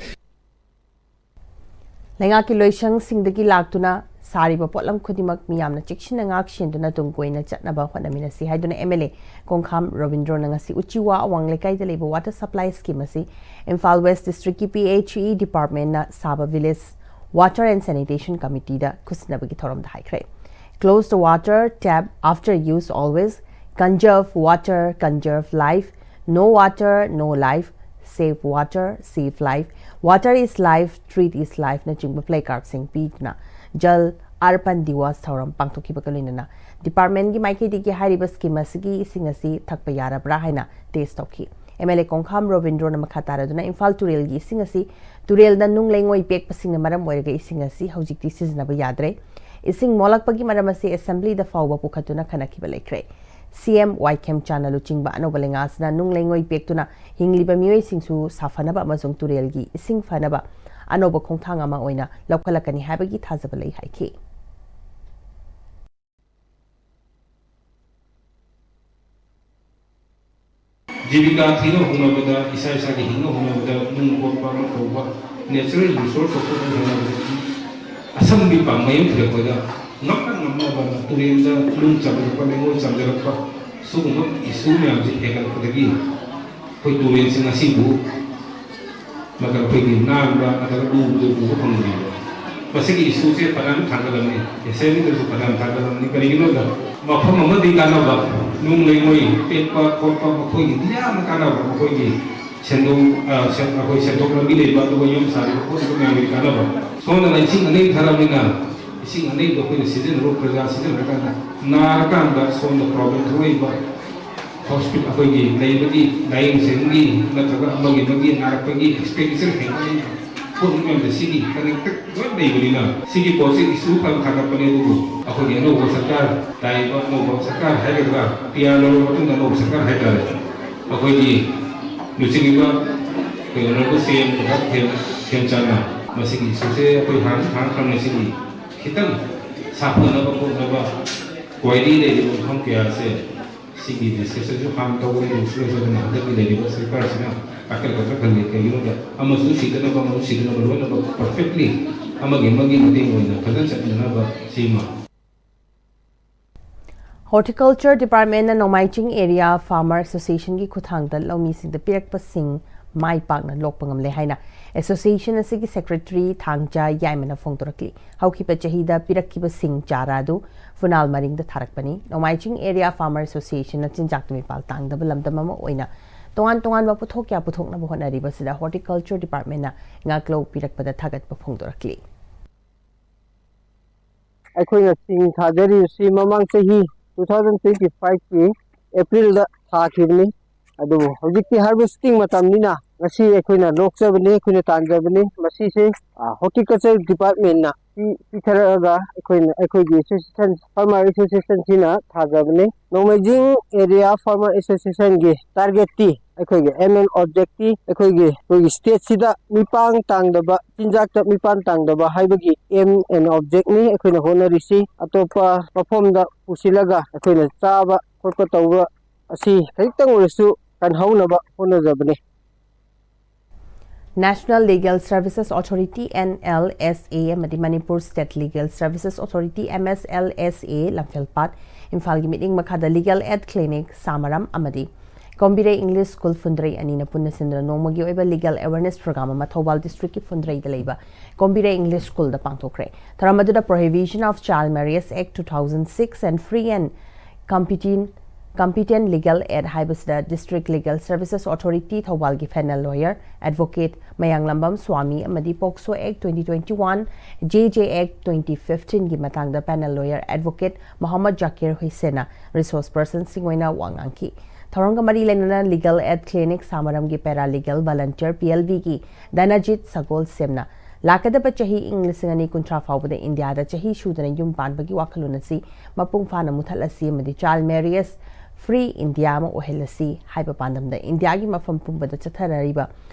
ꯂꯩꯉꯥꯛꯀꯤ ꯂꯣꯏꯁꯪꯁꯤꯡꯗꯒꯤ ꯂꯥꯛꯇꯨꯅ ꯁꯥꯔꯤꯕ ꯄꯣꯠꯂꯝ ꯈꯨꯗꯤꯡꯃꯛ ꯃꯤꯌꯥꯝꯅ ꯆꯦꯛꯁꯤꯟꯅ ꯉꯥꯛ ꯁꯦꯟꯗꯨꯅ ꯇꯨꯡ ꯀꯣꯏꯅ ꯆꯠꯅꯕ ꯍꯣꯠꯅꯃꯤꯟꯅꯁꯤ ꯍꯥꯏꯗꯨꯅ M L A ꯀꯣꯡꯈꯥꯝ ꯔꯣꯕꯤꯟꯗ꯭ꯔꯣꯅ ꯉꯁꯤ ꯎꯆꯤꯋꯥ ꯑꯋꯥꯡ ꯂꯩꯀꯥꯏꯗ ꯂꯩꯕ water supply scheme ꯑꯁꯤ ꯏꯝꯐꯥꯜ West District ꯀꯤ P H E Department ꯅ ꯁꯥꯕ Village Water and Sanitation Committee ꯗ ꯈꯨꯠꯁꯤꯟꯅꯕꯒꯤ ꯊꯧꯔꯝꯗ ꯍꯥꯏꯈ꯭ꯔꯦ꯫ Close the water tap after use always. Conserve water, conserve life. No water, no life. Save water, save life. Water is life, treat is life ꯅꯆꯤꯡꯕ placard ꯁꯤꯡ ꯄꯤꯗꯨꯅ ꯖꯜ ꯑꯔꯄꯟ ꯗꯤꯋꯥꯁ ꯊꯧꯔꯝ ꯄꯥꯡꯊꯣꯛꯈꯤꯕꯒ ꯂꯣꯏꯅꯅ department ꯀꯤ ꯃꯥꯏꯀꯩꯗꯒꯤ ꯍꯥꯏꯔꯤꯕ scheme ꯑꯁꯤꯒꯤ ꯏꯁꯤꯡ ꯑꯁꯤ ꯊꯛꯄ ꯌꯥꯔꯕ꯭ꯔꯥ ꯍꯥꯏꯅ test ꯇꯧꯈꯤ꯫ M L A ꯀꯣꯡꯈꯥꯝ ꯔꯣꯕꯤꯟꯗ꯭ꯔꯣꯅ ꯃꯈꯥ ꯇꯥꯔꯗꯨꯅ ꯏꯝꯐꯥꯜ ꯇꯨꯔꯦꯜꯒꯤ ꯏꯁꯤꯡ ꯑꯁꯤ ꯇꯨꯔꯦꯜꯗ ꯅꯨꯡ ꯂꯩꯉꯣꯏ ꯄꯦꯛꯄꯁꯤꯡꯅ ꯃꯔꯝ ꯑꯣꯏꯔꯒ ꯏꯁꯤꯡ ꯑꯁꯤ ꯍꯧꯖꯤꯛꯇꯤ ꯁꯤꯖꯤꯟꯅꯕ ꯌꯥꯗ꯭ꯔꯦ꯫ ꯏꯁꯤꯡ ꯃꯣꯠꯂꯛꯄꯒꯤ ꯃꯔꯝ ꯑꯁꯤ assembly ꯗ ꯐꯥꯎꯕ ꯄꯨꯈꯠꯇꯨꯅ ꯈꯟꯅꯈꯤꯕ ꯂꯩꯈ꯭ꯔꯦ꯫ C M ꯋꯥꯏ ꯈꯦꯝꯆꯥꯟꯅ ꯂꯨꯆꯤꯡꯕ ꯑꯅꯧꯕ ꯂꯩꯉꯥꯛꯁꯤꯅ ꯅꯨꯡ ꯂꯩꯉꯣꯏ ꯄꯦꯛꯇꯨꯅ ꯍꯤꯡꯂꯤꯕ ꯃꯤꯑꯣꯏꯁꯤꯡꯁꯨ ꯁꯥꯐꯅꯕ ꯑꯃꯁꯨꯡ ꯇꯨꯔꯦꯜꯒꯤ ꯏꯁꯤꯡ ꯐꯅꯕ ꯑꯅꯧꯕ ꯈꯣꯡꯊꯥꯡ ꯑꯃ ꯑꯣꯏꯅ ꯂꯧꯈꯠꯂꯛꯀꯅꯤ ꯍꯥꯏꯕꯒꯤ ꯊꯥꯖꯕ ꯂꯩ ꯍꯥꯏꯈꯤ꯫ ꯖꯤꯕꯤꯀꯥ ꯊꯤꯅꯕ ꯍꯣꯠꯅꯕꯗ, ꯏꯁꯥ ꯏꯁꯥꯒꯤ ꯍꯤꯡꯅꯕ ꯍꯣꯠꯅꯕꯗ ꯅꯨꯡ ꯀꯣꯠꯄ ꯑꯃ ꯇꯧꯕ, natural resource ꯊꯣꯛꯄ ꯍꯣꯠꯅꯕꯗ ꯑꯁꯪꯕꯤ ꯄꯥꯝꯕꯩ ꯑꯃ ꯊꯤꯔꯛꯄꯗ ꯉꯝꯅ ꯉꯝꯅꯕ ꯇꯨꯔꯦꯟꯗ ꯅꯨꯡ ꯆꯝꯖꯔꯛꯄ, ꯂꯩꯉꯣꯏ ꯆꯝꯖꯔꯛꯄ, ꯁꯤꯒꯨꯝꯕ issue ꯃꯌꯥꯝꯁꯤ ꯍꯦꯟꯒꯠꯂꯛꯄꯗꯒꯤ ꯑꯩꯈꯣꯏ ꯇꯨꯔꯦꯟꯁꯤꯡ ꯑꯁꯤꯕꯨ ꯅꯠꯇ꯭ꯔꯒ ꯑꯩꯈꯣꯏꯒꯤ ꯅꯥꯟꯕ ꯅꯠꯇ꯭ꯔꯒ ꯂꯨꯕꯗ ꯎꯕ ꯐꯪꯗ꯭ꯔꯤꯕ꯫ ꯃꯁꯤꯒꯤ issue ꯁꯦ ꯐꯅꯌꯥꯝ ꯊꯥꯡꯒꯠꯂꯝꯃꯤ, assembly ꯗꯁꯨ ꯐꯅꯌꯥꯝ ꯊꯥꯡꯒꯠꯂꯝꯃꯤ꯫ ꯀꯔꯤꯒꯤꯅꯣꯗ ꯃꯐꯝ ꯑꯃꯗꯤ ꯀꯥꯟꯅꯕ, ꯅꯨꯡ ꯂꯩꯉꯣꯏ ꯄꯦꯛꯄ ꯈꯣꯠꯄ ꯃꯈꯣꯏꯒꯤꯗꯤ ꯌꯥꯝꯅ ꯀꯥꯟꯅꯕ, ꯃꯈꯣꯏꯒꯤ ꯁꯦꯟꯗꯣꯡ ꯑ, ꯁꯦꯟ- ꯑꯩꯈꯣꯏ ꯁꯦꯟꯊꯣꯛ ꯂꯝꯕꯤ ꯂꯩꯕ, ꯑꯗꯨꯒ ꯌꯨꯝ ꯁꯥꯔꯤꯕ ꯈꯣꯠꯂꯤꯕ ꯃꯌꯥꯝꯒꯤ ꯀꯥꯟꯅꯕ꯫ ꯁꯣꯝꯗꯅ ꯏꯁꯤꯡ ꯑꯅꯩ ꯊꯥꯔꯕꯅꯤꯅ, ꯏꯁꯤꯡ ꯑꯅꯩꯗꯣ ꯑꯩꯈꯣꯏꯅ ꯁꯤꯖꯤꯟꯅꯔꯣ, ꯄ꯭ꯔꯖꯥ ꯁꯤꯖꯤꯟꯅꯔꯀꯥꯟꯗ, ꯅꯥꯔꯀꯥꯟꯗ ꯁꯣꯝꯗ ꯄ꯭ꯔꯣꯕ꯭ꯂꯦꯝ ꯊꯣꯛꯂꯛꯏꯕ ꯍꯣꯁꯄꯤꯇꯥꯜ ꯑꯩꯈꯣꯏꯒꯤ ꯂꯩꯕꯒꯤ ꯂꯥꯏꯌꯦꯡ ꯁꯪꯒꯤ ꯅꯠꯇ꯭ꯔꯒ ꯑꯃꯒꯤ ꯑꯃꯒꯤ ꯅꯥꯔꯛꯄꯒꯤ ꯑꯦꯛꯁꯄꯦꯟꯗꯤꯆꯔ ꯍꯦꯟꯒꯠꯂꯛꯏꯕ ꯄꯣꯠ ꯃꯌꯥꯝꯁꯦ ꯁꯤꯒꯤ ꯀꯅꯦꯛꯇꯦꯠ ꯂꯣꯏ ꯂꯩꯕꯅꯤꯅ ꯁꯤꯒꯤ ꯄꯣꯠꯁꯤ ꯏꯁꯨ ꯐꯅ ꯊꯥꯡꯒꯠꯄꯅꯦ꯫ ꯑꯗꯨꯕꯨ ꯑꯩꯈꯣꯏꯒꯤ ꯑꯅꯧꯕ ꯁꯔꯀꯥꯔ, ꯂꯥꯛꯏꯕ ꯑꯅꯧꯕ ꯁꯔꯀꯥꯔ ꯍꯥꯏꯒꯗ꯭ꯔꯥ, ꯄꯤ ꯑꯥꯔ ꯂꯧꯔꯕ ꯃꯇꯨꯡꯗ ꯑꯅꯧꯕ ꯁꯔꯀꯥꯔ ꯍꯥꯏꯇꯥꯔꯦ, ꯑꯩꯈꯣꯏꯒꯤ ꯂꯨꯆꯤꯡꯉꯤꯕ ꯑꯩꯈꯣꯏ ꯑꯣꯅꯔꯦꯕꯜ ꯁꯤ ꯑꯦꯝ ꯄ꯭ꯔꯚꯥꯠ ꯈꯦꯝ- ꯈꯦꯝꯆꯥꯟꯅ ꯃꯁꯤꯒꯤ ꯏꯁꯨꯁꯦ ꯑꯩꯈꯣꯏ ꯍꯥꯟꯅ ꯍꯥꯟꯅ ꯈꯪꯅ ꯁꯤꯒꯤ ꯈꯤꯇꯪ ꯁꯥꯐꯅꯕ ꯈꯣꯠꯅꯕ ꯀ꯭ꯋꯥꯏꯔꯤ ꯂꯩꯔꯤꯕ ꯃꯐꯝ ꯀꯌꯥꯁꯦ ꯁꯤꯒꯤ ꯗꯤꯁꯀꯁꯟꯁꯨ ꯍꯥꯟꯅ ꯇꯧꯕꯅꯤ, ꯗꯤꯁꯀꯁꯟ ꯑꯗꯨꯅ ꯍꯟꯗꯛꯀꯤ ꯂꯩꯔꯤꯕ ꯁꯔꯀꯥꯔꯁꯤꯅ ꯄꯥꯏꯈꯠꯀꯗ꯭ꯔꯥ ꯈꯪꯗꯦ꯫ ꯀꯩꯒꯤꯅꯣꯗ ꯑꯃꯁꯨ ꯁꯤꯗꯅꯕ, ꯑꯃꯁꯨ ꯁꯤꯗꯅꯕ, ꯂꯣꯏꯅꯃꯛ ꯄꯔꯐꯦꯛꯂꯤ ꯑꯃꯒꯤ ꯑꯃꯒꯤ ꯃꯇꯦꯡ ꯑꯣꯏꯅ ꯐꯖꯅ ꯆꯠꯃꯤꯟꯅꯅꯕ ꯁꯤꯃ꯫ ꯍꯣꯔꯇꯤꯀꯜꯆꯔ ꯗꯤꯄꯥꯔꯠꯃꯦꯟꯅ ꯅꯣꯡꯃꯥꯏꯆꯤꯡ ꯑꯦꯔꯤꯌꯥ ꯐꯥꯔꯃꯔ ꯑꯦꯁꯣꯁꯤꯌꯦꯁꯟꯒꯤ ꯈꯨꯠꯊꯥꯡꯗ ꯂꯧꯃꯤꯁꯤꯡꯗ ꯄꯤꯔꯛꯄ ꯁꯤꯡ ꯃꯥꯏ ꯄꯥꯛꯅ ꯂꯣꯛꯄ ꯉꯝꯂꯦ ꯍꯥꯏꯅ ꯑꯦꯁꯣꯁꯤꯌꯦꯁꯟ ꯑꯁꯤꯒꯤ ꯁꯦꯀ꯭ꯔꯦꯇꯔꯤ ꯊꯥꯡꯖ ꯌꯥꯏꯃꯅ ꯐꯣꯡꯗꯣꯔꯛꯂꯤ꯫ ꯍꯧꯈꯤꯕ ꯆꯍꯤꯗ ꯄꯤꯔꯛꯈꯤꯕ ꯁꯤꯡ ꯆꯥꯔꯥ ꯑꯗꯨ ꯐꯨꯅꯥꯜ ꯃꯔꯤꯡꯗ ꯊꯥꯔꯛꯄꯅꯤ꯫ ꯅꯣꯡꯃꯥꯏꯆꯤꯡ ꯑꯦꯔꯤꯌꯥ ꯐꯥꯔꯃꯔ ꯑꯦꯁꯣꯁꯤꯌꯦꯁꯟꯅ ꯆꯤꯟꯖꯥꯛꯇ ꯃꯤꯄꯥꯜ ꯇꯥꯡꯗꯕ ꯂꯝꯗꯝ ꯑꯃ ꯑꯣꯏꯅ ꯇꯣꯉꯥꯟ ꯇꯣꯉꯥꯟꯕ ꯄꯣꯠꯊꯣꯛ ꯀꯌꯥ ꯄꯨꯊꯣꯛꯅꯕ ꯍꯣꯠꯅꯔꯤꯕꯁꯤꯗ ꯍꯣꯔꯇꯤꯀꯜꯆꯔ ꯗꯤꯄꯥꯔꯠꯃꯦꯟꯅ ꯉꯥꯛꯂꯧ ꯄꯤꯔꯛꯄꯗ ꯊꯥꯒꯠꯄ ꯐꯣꯡꯗꯣꯔꯛꯂꯤ꯫ ꯑꯩꯈꯣꯏꯅ ꯁꯤꯡ ꯊꯥꯖꯔꯤꯕꯁꯤ ꯃꯃꯥꯡ ꯆꯍꯤ two thousand twenty five ꯀꯤ ꯑꯦꯄ꯭ꯔꯤꯜꯗ ꯊꯥꯈꯤꯕꯅꯤ꯫ ꯑꯗꯨꯕꯨ ꯍꯧꯖꯤꯛꯇꯤ harvesting ꯃꯇꯝꯅꯤꯅ ꯉꯁꯤ ꯑꯩꯈꯣꯏꯅ ꯂꯣꯛꯆꯕꯅꯤ, ꯑꯩꯈꯣꯏꯅ ꯇꯥꯟꯖꯕꯅꯤ꯫ ꯃꯁꯤꯁꯦ ꯍꯣꯔꯇꯤꯀꯜꯆꯔ ꯗꯤꯄꯥꯔꯠꯃꯦꯟꯅ ꯄꯤ- ꯄꯤꯊꯔꯛꯑꯒ ꯑꯩꯈꯣꯏꯅ, ꯑꯩꯈꯣꯏꯒꯤ ꯑꯦꯁꯣꯁꯤꯌꯦꯁꯟ, ꯐꯥꯔꯃꯔ ꯑꯦꯁꯣꯁꯤꯌꯦꯁꯟꯁꯤꯅ ꯊꯥꯖꯕꯅꯤ꯫ ꯅꯣꯡꯃꯩꯖꯤꯡ ꯑꯦꯔꯤꯌꯥ ꯐꯥꯔꯃꯔ ꯑꯦꯁꯣꯁꯤꯌꯦꯁꯟꯒꯤ ꯇꯥꯔꯒꯦꯠꯇꯤ, ꯑꯩꯈꯣꯏꯒꯤ ꯑꯦꯝ ꯑꯦꯟ ꯑꯣꯕꯖꯦꯛꯇꯤ ꯑꯩꯈꯣꯏꯒꯤ, ꯑꯩꯈꯣꯏꯒꯤ ꯁ꯭ꯇꯦꯠꯁꯤꯗ ꯃꯤꯄꯥꯟ ꯇꯥꯡꯗꯕ, ꯆꯤꯟꯖꯥꯛꯇ ꯃꯤꯄꯥꯟ ꯇꯥꯡꯗꯕ ꯍꯥꯏꯕꯒꯤ ꯑꯦꯝ ꯑꯦꯟ ꯑꯣꯕꯖꯦꯛꯅꯤ ꯑꯩꯈꯣꯏꯅ ꯍꯣꯠꯅꯔꯤꯁꯤ꯫ ꯑꯇꯣꯞꯄ ꯃꯐꯝꯗ ꯄꯨꯁꯤꯜꯂꯒ ꯑꯩꯈꯣꯏꯅ ꯆꯥꯕ ꯈꯣꯠꯄ ꯇꯧꯕ ꯑꯁꯤ ꯈꯖꯤꯛꯇꯪ ꯑꯣꯏꯔꯁꯨ ꯀꯟꯍꯧꯅꯕ ꯍꯣꯠꯅꯖꯕꯅꯤ꯫ National Legal Services Authority, N L S A, ꯑꯃꯗꯤ Manipur State Legal Services Authority, M S L S A, ꯂꯝꯐꯦꯜꯄꯥꯠ, ꯏꯝꯐꯥꯜꯒꯤ ꯃꯤꯠꯌꯦꯡ ꯃꯈꯥꯗ Legal Aid Clinic ꯁꯥꯃꯔꯝ ꯑꯃꯗꯤ ꯀꯣꯝꯕꯤꯔꯩ English School ꯐꯨꯟꯗ꯭ꯔꯩ ꯑꯅꯤꯅ ꯄꯨꯟꯅ ꯁꯤꯟꯗꯨꯅ ꯅꯣꯡꯃꯒꯤ ꯑꯣꯏꯕ Legal Awareness Program ꯑꯃ ꯊꯧꯕꯥꯜ ꯗꯤꯁꯇ꯭ꯔꯤꯛꯀꯤ ꯐꯨꯟꯗ꯭ꯔꯩꯗ ꯂꯩꯕ ꯀꯣꯝꯕꯤꯔꯩ English Schoolꯗ ꯄꯥꯡꯊꯣꯛꯈ꯭ꯔꯦ꯫ ꯊꯧꯔꯝ ꯑꯗꯨꯗ Prohibition of Child Marriage Act two thousand six and Free and Competent Competent Legal Aid ꯍꯥꯏꯕꯁꯤꯗ District Legal Services Authority ꯊꯧꯕꯥꯜꯒꯤ panel lawyer advocate Mayanglambam Swami ꯑꯃꯗꯤ POCSO Act twenty twenty-one, JJ Act twenty fifteen ꯒꯤ ꯃꯇꯥꯡꯗ panel lawyer advocate Mohammad Zakir ꯍꯨꯏꯁꯦꯟꯅ resource ꯄꯔꯁꯟꯁꯤꯡ ꯑꯣꯏꯅ ꯋꯥ ꯉꯥꯡꯈꯤ꯫ ꯊꯧꯔꯝꯒ ꯃꯔꯤ ꯂꯩꯅꯅ ꯂꯤꯒꯦꯜ ꯑꯦꯗ ꯀ꯭ꯂꯤꯅꯤꯛ, ꯁꯥꯃꯔꯝꯒꯤ ꯄꯦꯔꯥ ꯂꯤꯒꯦꯜ ꯚꯂꯟꯇꯤꯌꯔ, PLVꯒꯤ ꯗꯅꯖꯤꯠ ꯁꯒꯣꯜꯁꯦꯝꯅ ꯂꯥꯛꯀꯗꯕ ꯆꯍꯤ ꯏꯪ ꯂꯤꯁꯤꯡ ꯑꯅꯤ ꯀꯨꯟꯊ꯭ꯔꯥ ꯐꯥꯎꯕꯗ ꯏꯟꯗꯤꯌꯥꯗ ꯆꯍꯤ ꯁꯨꯗꯅ ꯌꯨꯝ ꯄꯥꯟꯕꯒꯤ ꯋꯥꯈꯜꯂꯣꯟ ꯑꯁꯤ ꯃꯄꯨꯡ ꯐꯥꯅ ꯃꯨꯊꯠꯂꯁꯤ ꯑꯃꯗꯤ Child Marriage Free India ꯑꯃ ꯑꯣꯏꯍꯜꯂꯁꯤ ꯍꯥꯏꯕ ꯄꯥꯟꯗꯝꯗ ꯏꯟꯗꯤꯌꯥꯒꯤ ꯃꯐꯝ ꯄꯨꯝꯕꯗ ꯆꯠꯊꯅꯔꯤꯕ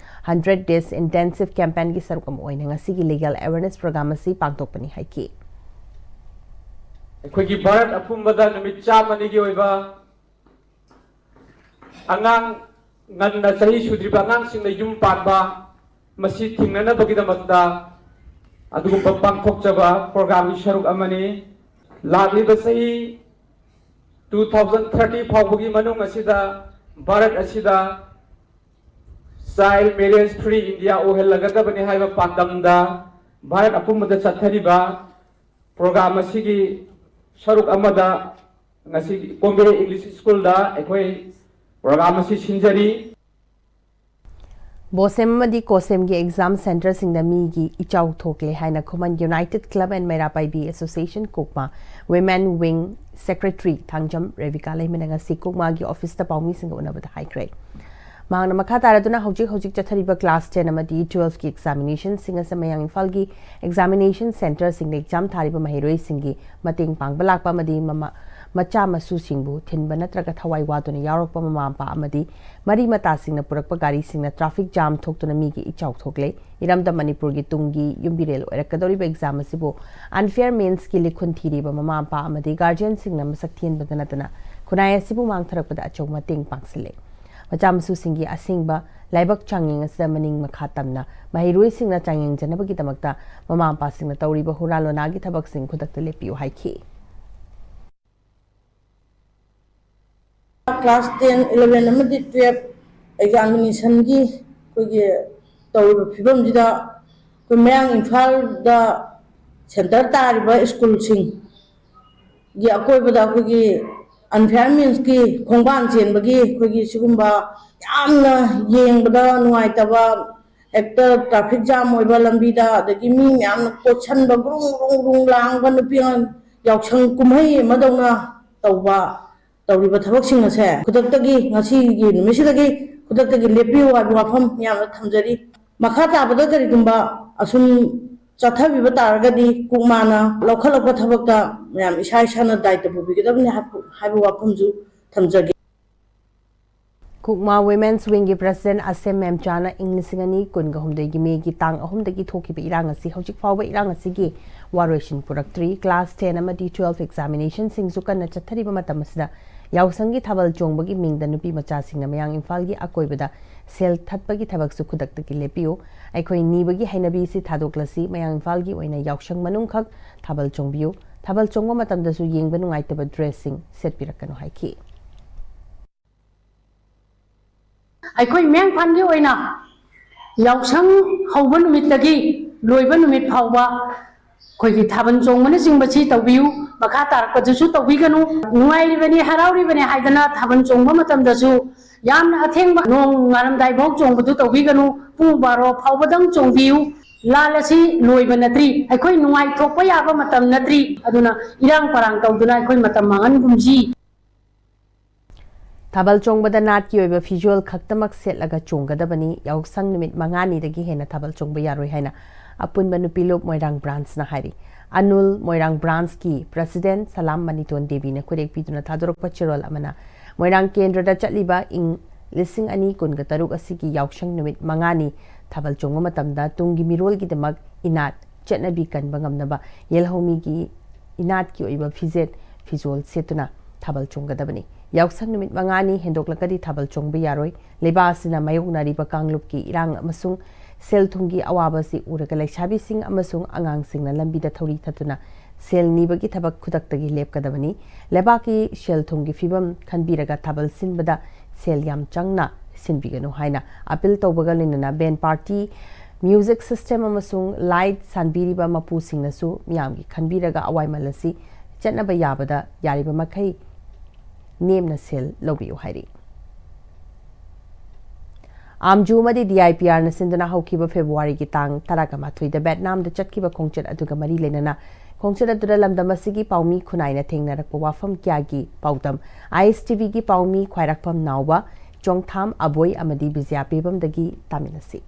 hundred days intensive campaignꯒꯤ ꯁꯔꯨꯛ ꯑꯃ ꯑꯣꯏꯅ ꯉꯁꯤꯒꯤ legal awareness program ꯑꯁꯤ ꯄꯥꯡꯊꯣꯛꯄꯅꯤ ꯍꯥꯏꯈꯤ꯫ ꯑꯩꯈꯣꯏꯒꯤ ꯚꯥꯔꯠ ꯑꯄꯨꯝꯕꯗ ꯅꯨꯃꯤꯠ ꯆꯥꯝꯃꯅꯤꯒꯤ ꯑꯣꯏꯕ ꯑꯉꯥꯡ, ꯉꯟꯅ ꯆꯍꯤ ꯁꯨꯗ꯭ꯔꯤꯕ ꯑꯉꯥꯡꯁꯤꯡꯅ ꯌꯨꯝ ꯄꯥꯟꯕ, ꯃꯁꯤ ꯊꯤꯡꯅꯅꯕꯒꯤꯗꯃꯛꯇ ꯑꯗꯨꯒꯨꯝꯕ ꯄꯥꯡꯊꯣꯛꯆꯕ programꯒꯤ ꯁꯔꯨꯛ ꯑꯃꯅꯤ꯫ ꯂꯥꯛꯂꯤꯕ ꯆꯍꯤ two thousand thirty ꯐꯥꯎꯕꯒꯤ ꯃꯅꯨꯡ ꯑꯁꯤꯗ ꯚꯥꯔꯠ ꯑꯁꯤꯗ Child Marriage Free India ꯑꯣꯏꯍꯜꯂꯒꯗꯕꯅꯤ ꯍꯥꯏꯕ ꯄꯥꯟꯗꯝꯗ ꯚꯥꯔꯠ ꯑꯄꯨꯝꯕꯗ ꯆꯠꯊꯔꯤꯕ program ꯑꯁꯤꯒꯤ ꯁꯔꯨꯛ ꯑꯃꯗ ꯉꯁꯤꯒꯤ ꯀꯣꯝꯕꯤꯔꯩ English Schoolꯗ ꯑꯩꯈꯣꯏ program ꯑꯁꯤ ꯁꯤꯟꯖꯔꯤ꯫ ꯕꯣꯁꯦꯝ ꯑꯃꯗꯤ ꯀꯣꯁꯦꯝꯒꯤ exam centreꯁꯤꯡꯗ ꯃꯤꯒꯤ ꯏꯆꯥꯎ ꯊꯣꯛꯂꯦ ꯍꯥꯏꯅ ꯈꯨꯃꯟ United Club and ꯃꯩꯔꯥ ꯄꯥꯏꯕꯤ Association ꯀꯣꯛꯃꯥ Women Wing Secretary Thangjam Rebika ꯂꯩꯃꯅ ꯉꯁꯤ ꯀꯣꯛꯃꯥꯒꯤ officeꯇ ꯄꯥꯎꯃꯤꯁꯤꯡꯒ ꯎꯅꯕꯗ ꯍꯥꯏꯈ꯭ꯔꯦ꯫ ꯃꯍꯥꯛꯅ ꯃꯈꯥ ꯇꯥꯔꯗꯨꯅ ꯍꯧꯖꯤꯛ ꯍꯧꯖꯤꯛ ꯆꯠꯊꯔꯤꯕ class ten ꯑꯃꯗꯤ twelveꯀꯤ examinationꯁꯤꯡ ꯑꯁꯤ ꯃꯌꯥꯡ ꯏꯝꯐꯥꯜꯒꯤ examination centreꯁꯤꯡꯗ exam ꯊꯥꯔꯤꯕ ꯃꯍꯩꯔꯣꯏꯁꯤꯡꯒꯤ ꯃꯇꯦꯡ ꯄꯥꯡꯕ ꯂꯥꯛꯄ ꯑꯃꯗꯤ ꯃꯃꯥ-, ꯃꯆꯥ ꯃꯁꯨꯁꯤꯡꯕꯨ ꯊꯤꯟꯕ ꯅꯠꯇ꯭ꯔꯒ ꯊꯋꯥꯏ ꯋꯥꯗꯨꯅ ꯌꯥꯎꯔꯛꯄ ꯃꯃꯥ ꯃꯄꯥ ꯑꯃꯗꯤ ꯃꯔꯤ ꯃꯇꯥꯁꯤꯡꯅ ꯄꯨꯔꯛꯄ ꯒꯥꯔꯤꯁꯤꯡꯅ traffic jam ꯊꯣꯛꯇꯨꯅ ꯃꯤꯒꯤ ꯏꯆꯥꯎ ꯊꯣꯛꯂꯦ꯫ ꯏꯔꯝꯗꯝ ꯃꯅꯤꯄꯨꯔꯒꯤ ꯇꯨꯡꯒꯤ ꯌꯨꯝꯕꯤꯔꯦꯜ ꯑꯣꯏꯔꯛꯀꯗꯧꯔꯤꯕ exam ꯑꯁꯤꯕꯨ unfair meansꯀꯤ ꯂꯤꯈꯨꯟ ꯊꯤꯔꯤꯕ ꯃꯃꯥ ꯃꯄꯥ ꯑꯃꯗꯤ guardianꯁꯤꯡꯅ ꯃꯁꯛ ꯊꯤꯍꯟꯕꯗ ꯅꯠꯇꯅ ꯈꯨꯟꯅꯥꯏ ꯑꯁꯤꯕꯨ ꯃꯥꯡꯊꯔꯛꯄꯗ ꯑꯆꯧꯕ ꯃꯇꯦꯡ ꯄꯥꯡꯁꯤꯜꯂꯦ꯫ ꯃꯆꯥ ꯃꯁꯨꯁꯤꯡꯒꯤ ꯑꯁꯦꯡꯕ ꯂꯥꯏꯕꯛ ꯆꯥꯡꯌꯦꯡ ꯑꯁꯤꯗ ꯃꯅꯤꯡ ꯃꯈꯥ ꯇꯝꯅ ꯃꯍꯩꯔꯣꯏꯁꯤꯡꯅ ꯆꯥꯡꯌꯦꯡꯖꯅꯕꯒꯤꯗꯃꯛꯇ ꯃꯃꯥ ꯃꯄꯥꯁꯤꯡꯅ ꯇꯧꯔꯤꯕ ꯍꯨꯔꯥꯟ ꯂꯣꯟꯅꯥꯒꯤ ꯊꯕꯛꯁꯤꯡ ꯈꯨꯗꯛꯇ ꯂꯦꯞꯄꯤꯌꯨ ꯍꯥꯏꯈꯤ꯫ Class ten, eleven ꯑꯃꯗꯤ twelve examinationꯒꯤ ꯑꯩꯈꯣꯏꯒꯤ ꯇꯧꯔꯤꯕ ꯐꯤꯕꯝꯁꯤꯗ ꯑꯩꯈꯣꯏ ꯃꯌꯥꯡ ꯏꯝꯐꯥꯜꯗ center ꯇꯥꯔꯤꯕ schoolꯁꯤꯡꯒꯤ ꯑꯀꯣꯏꯕꯗ ꯑꯩꯈꯣꯏꯒꯤ ꯑꯟꯐꯤꯌꯥꯔ ꯃꯤꯟꯁꯀꯤ ꯈꯣꯡꯕꯥꯟ ꯆꯦꯟꯕꯒꯤ ꯑꯩꯈꯣꯏꯒꯤ ꯁꯤꯒꯨꯝꯕ ꯌꯥꯝꯅ ꯌꯦꯡꯕꯗ ꯅꯨꯡꯉꯥꯏꯇꯕ, ꯍꯦꯛꯇ ꯇ꯭ꯔꯥꯐꯤꯛ ꯖꯥꯝ ꯑꯣꯏꯕ ꯂꯝꯕꯤꯗ, ꯑꯗꯒꯤ ꯃꯤ ꯃꯌꯥꯝꯅ ꯀꯣꯠꯁꯟꯕ, ꯒ꯭ꯔꯨꯡ ꯒ꯭ꯔꯨꯡ ꯒ꯭ꯔꯨꯡ ꯂꯥꯡꯕ, ꯅꯨꯄꯤ ꯑꯉꯥꯡ ꯌꯥꯎꯁꯪ ꯀꯨꯝꯍꯩ ꯑꯃꯗꯧꯅ ꯇꯧꯕ, ꯇꯧꯔꯤꯕ ꯊꯕꯛꯁꯤꯡ ꯑꯁꯦ ꯈꯨꯗꯛꯇꯒꯤ, ꯉꯁꯤꯒꯤ ꯅꯨꯃꯤꯠꯁꯤꯗꯒꯤ ꯈꯨꯗꯛꯇꯒꯤ ꯂꯦꯞꯄꯤꯌꯨ ꯍꯥꯏꯕ ꯋꯥꯐꯝ ꯃꯌꯥꯝꯗ ꯊꯝꯖꯔꯤ꯫ ꯃꯈꯥ ꯇꯥꯕꯗ ꯀꯔꯤꯒꯨꯝꯕ ꯑꯁꯨꯝ ꯆꯠꯊꯕꯤꯕ ꯇꯥꯔꯒꯗꯤ ꯀꯨꯛꯃꯥꯅ ꯂꯧꯈꯠꯂꯛꯄ ꯊꯕꯛꯇ ꯃꯌꯥꯝ ꯏꯁꯥ ꯏꯁꯥꯅ ꯗꯥꯏꯇ ꯄꯨꯕꯤꯒꯗꯕꯅꯤ ꯍꯥꯏꯕ, ꯍꯥꯏꯕ ꯋꯥꯐꯝꯁꯨ ꯊꯝꯖꯒꯦ꯫ ꯀꯨꯛꯃꯥ ꯋꯤꯃꯦꯟꯁ ꯋꯤꯡꯒꯤ ꯄ꯭ꯔꯁꯤꯗꯦꯟ ꯑꯁꯦꯝ ꯃꯦꯝꯆꯥꯅ ꯏꯪ ꯂꯤꯁꯤꯡ ꯑꯅꯤ ꯀꯨꯟꯒ ꯍꯨꯝꯗꯣꯏꯒꯤ ꯃꯦꯒꯤ ꯇꯥꯡ ꯑꯍꯨꯝꯗꯒꯤ ꯊꯣꯛꯈꯤꯕ ꯏꯔꯥꯡ ꯑꯁꯤ ꯍꯧꯖꯤꯛ ꯐꯥꯎꯕ ꯏꯔꯥꯡ ꯑꯁꯤꯒꯤ ꯋꯥꯔꯣꯏꯁꯤꯟ ꯄꯨꯔꯛꯇ꯭ꯔꯤ꯫ ꯀ꯭ꯂꯥꯁ ꯇꯦꯟ ꯑꯃꯗꯤ ꯇꯨꯋꯦꯜꯐ ꯑꯦꯛꯖꯥꯃꯤꯅꯦꯁꯟꯁꯤꯡꯁꯨ ꯀꯟꯅ ꯆꯠꯊꯔꯤꯕ ꯃꯇꯝ ꯑꯁꯤꯗ ꯌꯥꯎꯁꯪꯒꯤ ꯊꯥꯕꯜ ꯆꯣꯡꯕꯒꯤ ꯃꯤꯡꯗ ꯅꯨꯄꯤ ꯃꯆꯥꯁꯤꯡꯅ ꯃꯌꯥꯡ ꯏꯝꯐꯥꯜꯒꯤ ꯑꯀꯣꯏꯕꯗ ꯁꯦꯜ ꯊꯠꯄꯒꯤ ꯊꯕꯛꯁꯨ ꯈꯨꯗꯛꯇꯒꯤ ꯂꯦꯞꯄꯤꯌꯨ꯫ ꯑꯩꯈꯣꯏ ꯅꯤꯕꯒꯤ ꯍꯩꯅꯕꯤꯁꯤ ꯊꯥꯗꯣꯛꯂꯁꯤ꯫ ꯃꯌꯥꯡ ꯏꯝꯐꯥꯜꯒꯤ ꯑꯣꯏꯅ ꯌꯥꯎꯁꯪ ꯃꯅꯨꯡꯈꯛ ꯊꯥꯕꯜ ꯆꯣꯡꯕꯤꯌꯨ꯫ ꯊꯥꯕꯜ ꯆꯣꯡꯕ ꯃꯇꯝꯗꯁꯨ ꯌꯦꯡꯕ ꯅꯨꯡꯉꯥꯏꯇꯕ ꯗ꯭ꯔꯦꯁꯁꯤꯡ ꯁꯦꯠꯄꯤꯔꯛꯀꯅꯨ ꯍꯥꯏꯈꯤ꯫ ꯑꯩꯈꯣꯏ ꯃꯌꯥꯡ ꯏꯝꯐꯥꯜꯒꯤ ꯑꯣꯏꯅ ꯌꯥꯎꯁꯪ ꯍꯧꯕ ꯅꯨꯃꯤꯠꯇꯒꯤ ꯂꯣꯏꯕ ꯅꯨꯃꯤꯠ ꯐꯥꯎꯕ ꯑꯩꯈꯣꯏꯒꯤ ꯊꯥꯕꯜ ꯆꯣꯡꯕꯅꯆꯤꯡꯕꯁꯤ ꯇꯧꯕꯤꯌꯨ꯫ ꯃꯈꯥ ꯇꯥꯔꯛꯄꯗꯁꯨ ꯇꯧꯕꯤꯒꯅꯨ꯫ ꯅꯨꯡꯉꯥꯏꯔꯤꯕꯅꯤ, ꯍꯔꯥꯎꯔꯤꯕꯅꯤ ꯍꯥꯏꯗꯅ ꯊꯥꯕꯜ ꯆꯣꯡꯕ ꯃꯇꯝꯗꯁꯨ ꯌꯥꯝꯅ ꯑꯊꯦꯡꯕ ꯅꯣꯡ ꯉꯥꯜꯂꯝꯗꯥꯏꯐꯥꯎ ꯆꯣꯡꯕꯗꯨ ꯇꯧꯕꯤꯒꯅꯨ꯫ ꯄꯨꯡ ꯕꯥꯔꯣ ꯐꯥꯎꯕꯗꯪ ꯆꯣꯡꯕꯤꯌꯨ꯫ ꯂꯥꯜ ꯑꯁꯤ ꯂꯣꯏꯕ ꯅꯠꯇ꯭ꯔꯤ꯫ ꯑꯩꯈꯣꯏ ꯅꯨꯡꯉꯥꯏꯊꯣꯛꯄ ꯌꯥꯕ ꯃꯇꯝ ꯅꯠꯇ꯭ꯔꯤ꯫ ꯑꯗꯨꯅ ꯏꯔꯥꯡ ꯄꯔꯥꯡ ꯇꯧꯗꯨꯅ ꯑꯩꯈꯣꯏ ꯃꯇꯝ ꯃꯥꯡꯍꯟꯒꯨꯝꯁꯤ꯫ ꯊꯥꯕꯜ ꯆꯣꯡꯕꯗ ꯅꯥꯠꯀꯤ ꯑꯣꯏꯕ ꯐꯤꯖꯣꯜ ꯈꯛꯇꯃꯛ ꯁꯦꯠꯂꯒ ꯆꯣꯡꯒꯗꯕꯅꯤ꯫ ꯌꯥꯎꯁꯪ ꯅꯨꯃꯤꯠ ꯃꯉꯥꯅꯤꯗꯒꯤ ꯍꯦꯟꯅ ꯊꯥꯕꯜ ꯆꯣꯡꯕ ꯌꯥꯔꯣꯏ ꯍꯥꯏꯅ ꯑꯄꯨꯟꯕ ꯅꯨꯄꯤ ꯂꯨꯞ ꯃꯣꯏꯔꯥꯡ ꯕ꯭ꯔꯥꯟꯁꯅ ꯍꯥꯏꯔꯤ꯫ ꯑꯅꯨꯜ ꯃꯣꯏꯔꯥꯡ ꯕ꯭ꯔꯥꯟꯁꯀꯤ ꯄ꯭ꯔꯁꯤꯗꯦꯟ ꯁꯂꯥꯝ ꯃꯅꯤꯇꯣꯟ ꯗꯦꯕꯤꯅ ꯈꯨꯔꯦꯛ ꯄꯤꯗꯨꯅ ꯊꯥꯗꯣꯔꯛꯄ ꯆꯦꯔꯣꯜ ꯑꯃꯅ ꯃꯣꯏꯔꯥꯡ ꯀꯦꯟꯗ꯭ꯔꯗ ꯆꯠꯂꯤꯕ ꯏꯪ ꯂꯤꯁꯤꯡ ꯑꯅꯤ ꯀꯨꯟꯒ ꯇꯔꯨꯛ ꯑꯁꯤꯒꯤ ꯌꯥꯎꯁꯪ ꯅꯨꯃꯤꯠ ꯃꯉꯥꯅꯤ ꯊꯥꯕꯜ ꯆꯣꯡꯕ ꯃꯇꯝꯗ ꯇꯨꯡꯒꯤ ꯃꯤꯔꯣꯜꯒꯤꯗꯃꯛ ꯏꯅꯥꯠ ꯆꯠꯅꯕꯤ ꯀꯟꯕ ꯉꯝꯅꯕ ꯌꯦꯜꯍꯧꯃꯤꯒꯤ ꯏꯅꯥꯠꯀꯤ ꯑꯣꯏꯕ ꯐꯤꯖꯦꯠ ꯐꯤꯖꯣꯜ ꯁꯦꯠꯇꯨꯅ ꯊꯥꯕꯜ ꯆꯣꯡꯒꯗꯕꯅꯤ꯫ ꯌꯥꯎꯁꯪ ꯅꯨꯃꯤꯠ ꯃꯉꯥꯅꯤ ꯍꯦꯟꯗꯣꯛꯂꯒꯗꯤ ꯊꯥꯕꯜ ꯆꯣꯡꯕ ꯌꯥꯔꯣꯏ꯫ ꯂꯩꯕꯥꯛ ꯑꯁꯤꯅ ꯃꯥꯌꯣꯛꯅꯔꯤꯕ ꯀꯥꯡꯂꯨꯞꯀꯤ ꯏꯔꯥꯡ ꯑꯃꯁꯨꯡ ꯁꯦꯜ ꯊꯨꯝꯒꯤ ꯑꯋꯥꯕ ꯑꯁꯤ ꯎꯔꯒ ꯂꯩꯁꯥꯕꯤꯁꯤꯡ ꯑꯃꯁꯨꯡ ꯑꯉꯥꯡꯁꯤꯡꯅ ꯂꯝꯕꯤꯗ ꯊꯧꯔꯤ ꯊꯠꯇꯨꯅ ꯁꯦꯜ ꯅꯤꯕꯒꯤ ꯊꯕꯛ ꯈꯨꯗꯛꯇꯒꯤ ꯂꯦꯞꯀꯗꯕꯅꯤ꯫ ꯂꯩꯕꯥꯛꯀꯤ ꯁꯦꯜ ꯊꯨꯝꯒꯤ ꯐꯤꯕꯝ ꯈꯟꯕꯤꯔꯒ ꯊꯥꯕꯜ ꯁꯤꯟꯕꯗ ꯁꯦꯜ ꯌꯥꯝ ꯆꯪꯅ ꯁꯤꯟꯕꯤꯒꯅꯨ ꯍꯥꯏꯅ ꯑꯄꯤꯜ ꯇꯧꯕꯒ ꯂꯣꯏꯅꯅ ꯕꯦꯟ ꯄꯥꯔꯇꯤ, ꯃ꯭ꯌꯨꯖꯤꯛ ꯁꯤꯁꯇꯦꯝ ꯑꯃꯁꯨꯡ ꯂꯥꯏꯠ ꯁꯥꯟꯕꯤꯔꯤꯕ ꯃꯄꯨꯁꯤꯡꯅꯁꯨ ꯃꯤꯌꯥꯝꯒꯤ ꯈꯟꯕꯤꯔꯒ ꯑꯋꯥꯏꯃꯜ ꯑꯁꯤ ꯆꯠꯅꯕ ꯌꯥꯕꯗ ꯌꯥꯔꯤꯕ ꯃꯈꯩ ꯅꯦꯝꯅ ꯁꯦꯜ ꯂꯧꯕꯤꯌꯨ ꯍꯥꯏꯔꯤ꯫ ꯑꯥꯝꯖꯨ ꯑꯃꯗꯤ ꯗꯤ ꯑꯥꯏ ꯄꯤ ꯑꯥꯔꯅ ꯁꯤꯟꯗꯨꯅ ꯍꯧꯈꯤꯕ ꯐꯦꯕ꯭ꯔꯨꯋꯥꯔꯤꯒꯤ ꯇꯥꯡ ꯇꯔꯥꯒ ꯃꯥꯊꯣꯏꯗ ꯚꯦꯠꯅꯥꯝꯗ ꯆꯠꯈꯤꯕ ꯈꯣꯡꯆꯠ ꯑꯗꯨꯒ ꯃꯔꯤ ꯂꯩꯅꯅ ꯈꯣꯡꯆꯠ ꯑꯗꯨꯗ ꯂꯝꯗꯝ ꯑꯁꯤꯒꯤ ꯄꯥꯎꯃꯤ ꯈꯨꯟꯅꯥꯏꯅ ꯊꯦꯡꯅꯔꯛꯄ ꯋꯥꯐꯝ ꯀꯌꯥꯒꯤ ꯄꯥꯎꯗꯝ ꯑꯥꯏ ꯑꯦꯁ ꯇꯤ ꯚꯤꯒꯤ ꯄꯥꯎꯃꯤ ꯈ꯭ꯋꯥꯏꯔꯥꯛꯄꯝ ꯅꯥꯎꯕ, ꯆꯣꯡꯊꯥꯝ ꯑꯕꯣꯏ ꯑꯃꯗꯤ Bijaya ꯄꯦꯕꯝꯗꯒꯤ ꯇꯥꯃꯤꯟꯅꯁꯤ꯫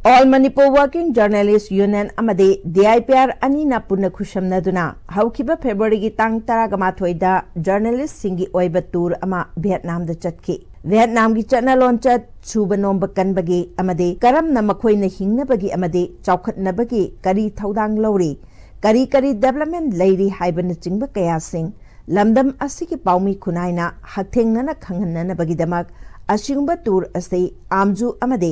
All Manipur Working Journalist Union ꯑꯃꯗꯤ ꯗꯤ ꯑꯥꯏ ꯄꯤ ꯑꯥꯔ ꯑꯅꯤꯅ ꯄꯨꯟꯅ ꯈꯨꯠꯁꯝꯅꯗꯨꯅ ꯍꯧꯈꯤꯕ ꯐꯦꯕ꯭ꯔꯨꯋꯥꯔꯤꯒꯤ ꯇꯥꯡ ꯇꯔꯥꯒ ꯃꯥꯊꯣꯏꯗ ꯖꯔꯅꯦꯂꯤꯁꯁꯤꯡꯒꯤ ꯑꯣꯏꯕ ꯇꯨꯔ ꯑꯃ ꯚꯤꯌꯦꯠꯅꯥꯝꯗ ꯆꯠꯈꯤ꯫ ꯚꯤꯌꯦꯠꯅꯥꯝꯒꯤ ꯆꯠꯅ ꯂꯣꯟꯆꯠ, ꯁꯨꯕ ꯅꯣꯝꯕ ꯀꯟꯕꯒꯤ ꯑꯃꯗꯤ ꯀꯔꯝꯅ ꯃꯈꯣꯏꯅ ꯍꯤꯡꯅꯕꯒꯤ ꯑꯃꯗꯤ ꯆꯥꯎꯈꯠꯅꯕꯒꯤ ꯀꯔꯤ ꯊꯧꯗꯥꯡ ꯂꯧꯔꯤ, ꯀꯔꯤ ꯀꯔꯤ ꯗꯦꯕꯂꯞꯃꯦꯟ ꯂꯩꯔꯤ ꯍꯥꯏꯕꯅꯆꯤꯡꯕ ꯀꯌꯥꯁꯤꯡ ꯂꯝꯗꯝ ꯑꯁꯤꯒꯤ ꯄꯥꯎꯃꯤ ꯈꯨꯟꯅꯥꯏꯅ ꯍꯛꯊꯦꯡꯅꯅ ꯈꯪꯍꯟꯅꯅꯕꯒꯤꯗꯃꯛ ꯑꯁꯤꯒꯨꯝꯕ ꯇꯨꯔ ꯑꯁꯤ ꯑꯥꯝꯖꯨ ꯑꯃꯗꯤ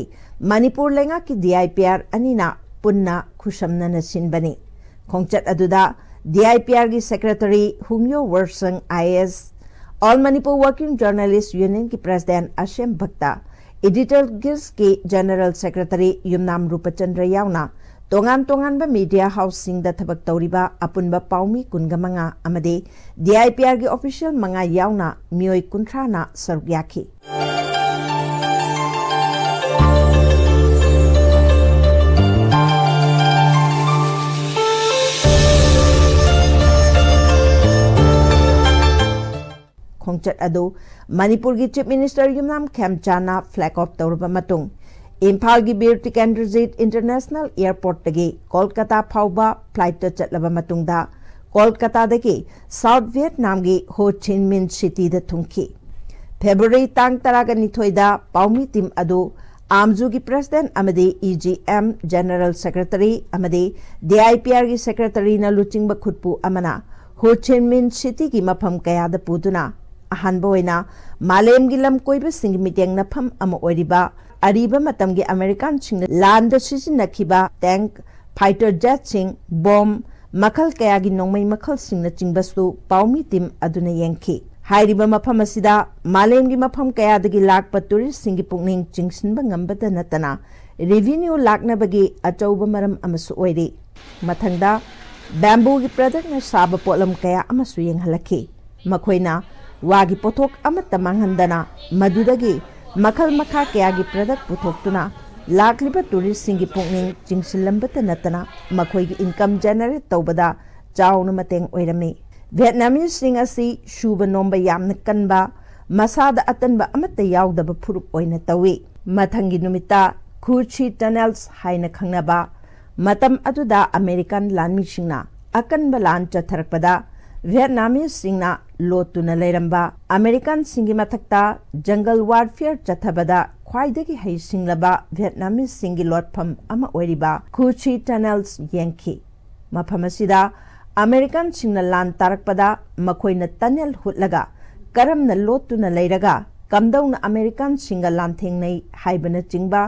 ꯃꯅꯤꯄꯨꯔ ꯂꯩꯉꯥꯛꯀꯤ ꯗꯤ ꯑꯥꯏ ꯄꯤ ꯑꯥꯔ ꯑꯅꯤꯅ ꯄꯨꯟꯅ ꯈꯨꯠꯁꯝꯅꯅ ꯁꯤꯟꯕꯅꯤ꯫ ꯈꯣꯡꯆꯠ ꯑꯗꯨꯗ ꯗꯤ ꯑꯥꯏ ꯄꯤ ꯑꯥꯔꯒꯤ secretary Hungyo Worshang I A S, All Manipur Working Journalist Unionꯒꯤ ꯄ꯭ꯔꯦꯁꯤꯗꯦꯟꯠ ꯑꯁꯦꯝ ꯚꯛꯇ, ꯏꯗꯤꯇꯔ ꯒꯤꯜꯁꯀꯤ ꯖꯦꯅꯔꯦꯜ ꯁꯦꯀ꯭ꯔꯦꯇꯔꯤ ꯌꯨꯝꯅꯥꯝ ꯔꯨꯄꯆꯟꯗ꯭ꯔ ꯌꯥꯎꯅ ꯇꯣꯉꯥꯟ ꯇꯣꯉꯥꯟꯕ ꯃꯤꯗꯤꯌꯥ ꯍꯥꯎꯁꯁꯤꯡꯗ ꯊꯕꯛ ꯇꯧꯔꯤꯕ ꯑꯄꯨꯟꯕ ꯄꯥꯎꯃꯤ ꯀꯨꯟꯒ ꯃꯉꯥ ꯑꯃꯗꯤ ꯗꯤ ꯑꯥꯏ ꯄꯤ ꯑꯥꯔꯒꯤ ꯑꯣꯐꯤꯁꯤꯌꯦꯜ ꯃꯉꯥ ꯌꯥꯎꯅ ꯃꯤꯑꯣꯏ ꯀꯨꯟꯊ꯭ꯔꯥꯅ ꯁꯔꯨꯛ ꯌꯥꯈꯤ꯫ ꯈꯣꯡꯆꯠ ꯑꯗꯨ ꯃꯅꯤꯄꯨꯔꯒꯤ ꯆꯤꯐ ꯃꯤꯅꯤꯁꯇꯔ ꯌꯨꯝꯅꯥꯝ ꯈꯦꯝꯆꯥꯟꯅ ꯐ꯭ꯂꯦꯒ ꯑꯣꯐ ꯇꯧꯔꯕ ꯃꯇꯨꯡ, ꯏꯝꯐꯥꯜꯒꯤ ꯕꯤꯔ ꯇꯤꯀꯦꯟꯗ꯭ꯔꯖꯤꯠ ꯏꯟꯇꯔꯅꯦꯁꯅꯦꯜ ꯑꯦꯌꯔꯄꯣꯔꯠꯇꯒꯤ ꯀꯣꯜꯀꯇꯥ ꯐꯥꯎꯕ ꯐ꯭ꯂꯥꯏꯠꯇ ꯆꯠꯂꯕ ꯃꯇꯨꯡꯗ, ꯀꯣꯜꯀꯇꯥꯗꯒꯤ ꯁꯥꯎꯠ ꯚꯤꯌꯦꯠꯅꯥꯝꯒꯤ ꯍꯣ ꯆꯤꯟ ꯃꯤꯟ ꯁꯤꯇꯤꯗ ꯊꯨꯡꯈꯤ꯫ ꯐꯦꯕ꯭ꯔꯨꯋꯥꯔꯤ ꯇꯥꯡ ꯇꯔꯥꯒ ꯅꯤꯊꯣꯏꯗ ꯄꯥꯎꯃꯤ ꯇꯤꯝ ꯑꯗꯨ ꯑꯥꯝꯖꯨꯒꯤ ꯄ꯭ꯔꯦꯁꯤꯗꯦꯟꯠ ꯑꯃꯗꯤ E G M, general secretary ꯑꯃꯗꯤ ꯗꯤ ꯑꯥꯏ ꯄꯤ ꯑꯥꯔꯒꯤ ꯁꯦꯀ꯭ꯔꯦꯇꯔꯤꯅ ꯂꯨꯆꯤꯡꯕ ꯈꯨꯠꯄꯨ ꯑꯃꯅ ꯍꯣ ꯆꯤꯟ ꯃꯤꯟ ꯁꯤꯇꯤꯒꯤ ꯃꯐꯝ ꯀꯌꯥꯗ ꯄꯨꯗꯨꯅ ꯑꯍꯥꯟꯕ ꯑꯣꯏꯅ ꯃꯥꯂꯦꯝꯒꯤ ꯂꯝ ꯀꯣꯏꯕꯁꯤꯡꯒꯤ ꯃꯤꯠꯌꯦꯡ ꯅꯐꯝ ꯑꯃ ꯑꯣꯏꯔꯤꯕ ꯑꯔꯤꯕ ꯃꯇꯝꯒꯤ ꯑꯃꯦꯔꯤꯀꯥꯟꯁꯤꯡꯅ ꯂꯥꯟꯗ ꯁꯤꯖꯤꯟꯅꯈꯤꯕ ꯇꯦꯡꯛ, ꯐꯥꯏꯇꯔ ꯖꯦꯠꯁꯤꯡ, ꯕꯣꯝ, ꯃꯈꯜ ꯀꯌꯥꯒꯤ ꯅꯣꯡꯃꯩ ꯃꯈꯜꯁꯤꯡꯅꯆꯤꯡꯕꯁꯨ ꯄꯥꯎꯃꯤ ꯇꯤꯝ ꯑꯗꯨꯅ ꯌꯦꯡꯈꯤ꯫ ꯍꯥꯏꯔꯤꯕ ꯃꯐꯝ ꯑꯁꯤꯗ ꯃꯥꯂꯦꯝꯒꯤ ꯃꯐꯝ ꯀꯌꯥꯗꯒꯤ ꯂꯥꯛꯄ ꯇꯨꯔꯤꯁꯁꯤꯡꯒꯤ ꯄꯨꯛꯅꯤꯡ ꯆꯤꯡꯁꯤꯟꯕ ꯉꯝꯕꯇ ꯅꯠꯇꯅ ꯔꯦꯚꯤꯅ꯭ꯌꯨ ꯂꯥꯛꯅꯕꯒꯤ ꯑꯆꯧꯕ ꯃꯔꯝ ꯑꯃꯁꯨ ꯑꯣꯏꯔꯤ꯫ ꯃꯊꯪꯗ ꯕꯦꯝꯕꯨꯒꯤ ꯄ꯭ꯔꯗꯛꯅ ꯁꯥꯕ ꯄꯣꯠꯂꯝ ꯀꯌꯥ ꯑꯃꯁꯨ ꯌꯦꯡꯍꯜꯂꯛꯈꯤ꯫ ꯃꯈꯣꯏꯅ ꯋꯥꯒꯤ ꯄꯣꯠꯊꯣꯛ ꯑꯃꯠꯇ ꯃꯥꯡꯍꯟꯗꯅ ꯃꯗꯨꯗꯒꯤ ꯃꯈꯜ ꯃꯈꯥ ꯀꯌꯥꯒꯤ ꯄ꯭ꯔꯗꯛ ꯄꯨꯊꯣꯛꯇꯨꯅ ꯂꯥꯛꯂꯤꯕ ꯇꯨꯔꯤꯁꯁꯤꯡꯒꯤ ꯄꯨꯛꯅꯤꯡ ꯆꯤꯡꯁꯤꯜꯂꯝꯕꯇ ꯅꯠꯇꯅ ꯃꯈꯣꯏꯒꯤ ꯏꯟꯀꯝ ꯖꯦꯅꯦꯔꯦꯠ ꯇꯧꯕꯗ ꯆꯥꯎꯅ ꯃꯇꯦꯡ ꯑꯣꯏꯔꯝꯃꯤ꯫ ꯚꯤꯌꯦꯠꯅꯥꯃꯤꯁꯁꯤꯡ ꯑꯁꯤ ꯁꯨꯕ ꯅꯣꯝꯕ ꯌꯥꯝꯅ ꯀꯟꯕ, ꯃꯁꯥꯗ ꯑꯇꯟꯕ ꯑꯃꯠꯇ ꯌꯥꯎꯗꯕ ꯐꯨꯔꯨꯞ ꯑꯣꯏꯅ ꯇꯧꯏ꯫ ꯃꯊꯪꯒꯤ ꯅꯨꯃꯤꯠꯇ ꯈꯨ ꯁꯤ ꯇꯅꯦꯜꯁ ꯍꯥꯏꯅ ꯈꯪꯅꯕ ꯃꯇꯝ ꯑꯗꯨꯗ ꯑꯃꯦꯔꯤꯀꯥꯟ ꯂꯥꯟꯃꯤꯁꯤꯡꯅ ꯑꯀꯟꯕ ꯂꯥꯟ ꯆꯠꯊꯔꯛꯄꯗ ꯚꯤꯌꯦꯠꯅꯥꯃꯤꯁꯁꯤꯡꯅ ꯂꯣꯠꯇꯨꯅ ꯂꯩꯔꯝꯕ ꯑꯃꯦꯔꯤꯀꯥꯟꯁꯤꯡꯒꯤ ꯃꯊꯛꯇ ꯖꯪꯒꯜ ꯋꯥꯔꯐꯤꯌꯔ ꯆꯠꯊꯕꯗ ꯈ꯭ꯋꯥꯏꯗꯒꯤ ꯍꯩꯁꯤꯡꯂꯕ ꯚꯤꯌꯦꯠꯅꯥꯃꯤꯁꯁꯤꯡꯒꯤ ꯂꯣꯠꯐꯝ ꯑꯃ ꯑꯣꯏꯔꯤꯕ ꯈꯨ ꯁꯤ ꯇꯅꯦꯜꯁ ꯌꯦꯡꯈꯤ꯫ ꯃꯐꯝ ꯑꯁꯤꯗ ꯑꯃꯦꯔꯤꯀꯥꯟꯁꯤꯡꯅ ꯂꯥꯟ ꯇꯥꯔꯛꯄꯗ ꯃꯈꯣꯏꯅ ꯇꯅꯦꯜ ꯍꯨꯠꯂꯒ ꯀꯔꯝꯅ ꯂꯣꯠꯇꯨꯅ ꯂꯩꯔꯒ ꯀꯝꯗꯧꯅ ꯑꯃꯦꯔꯤꯀꯥꯟꯁꯤꯡꯒ ꯂꯥꯟꯊꯦꯡꯅꯩ ꯍꯥꯏꯕꯅꯆꯤꯡꯕ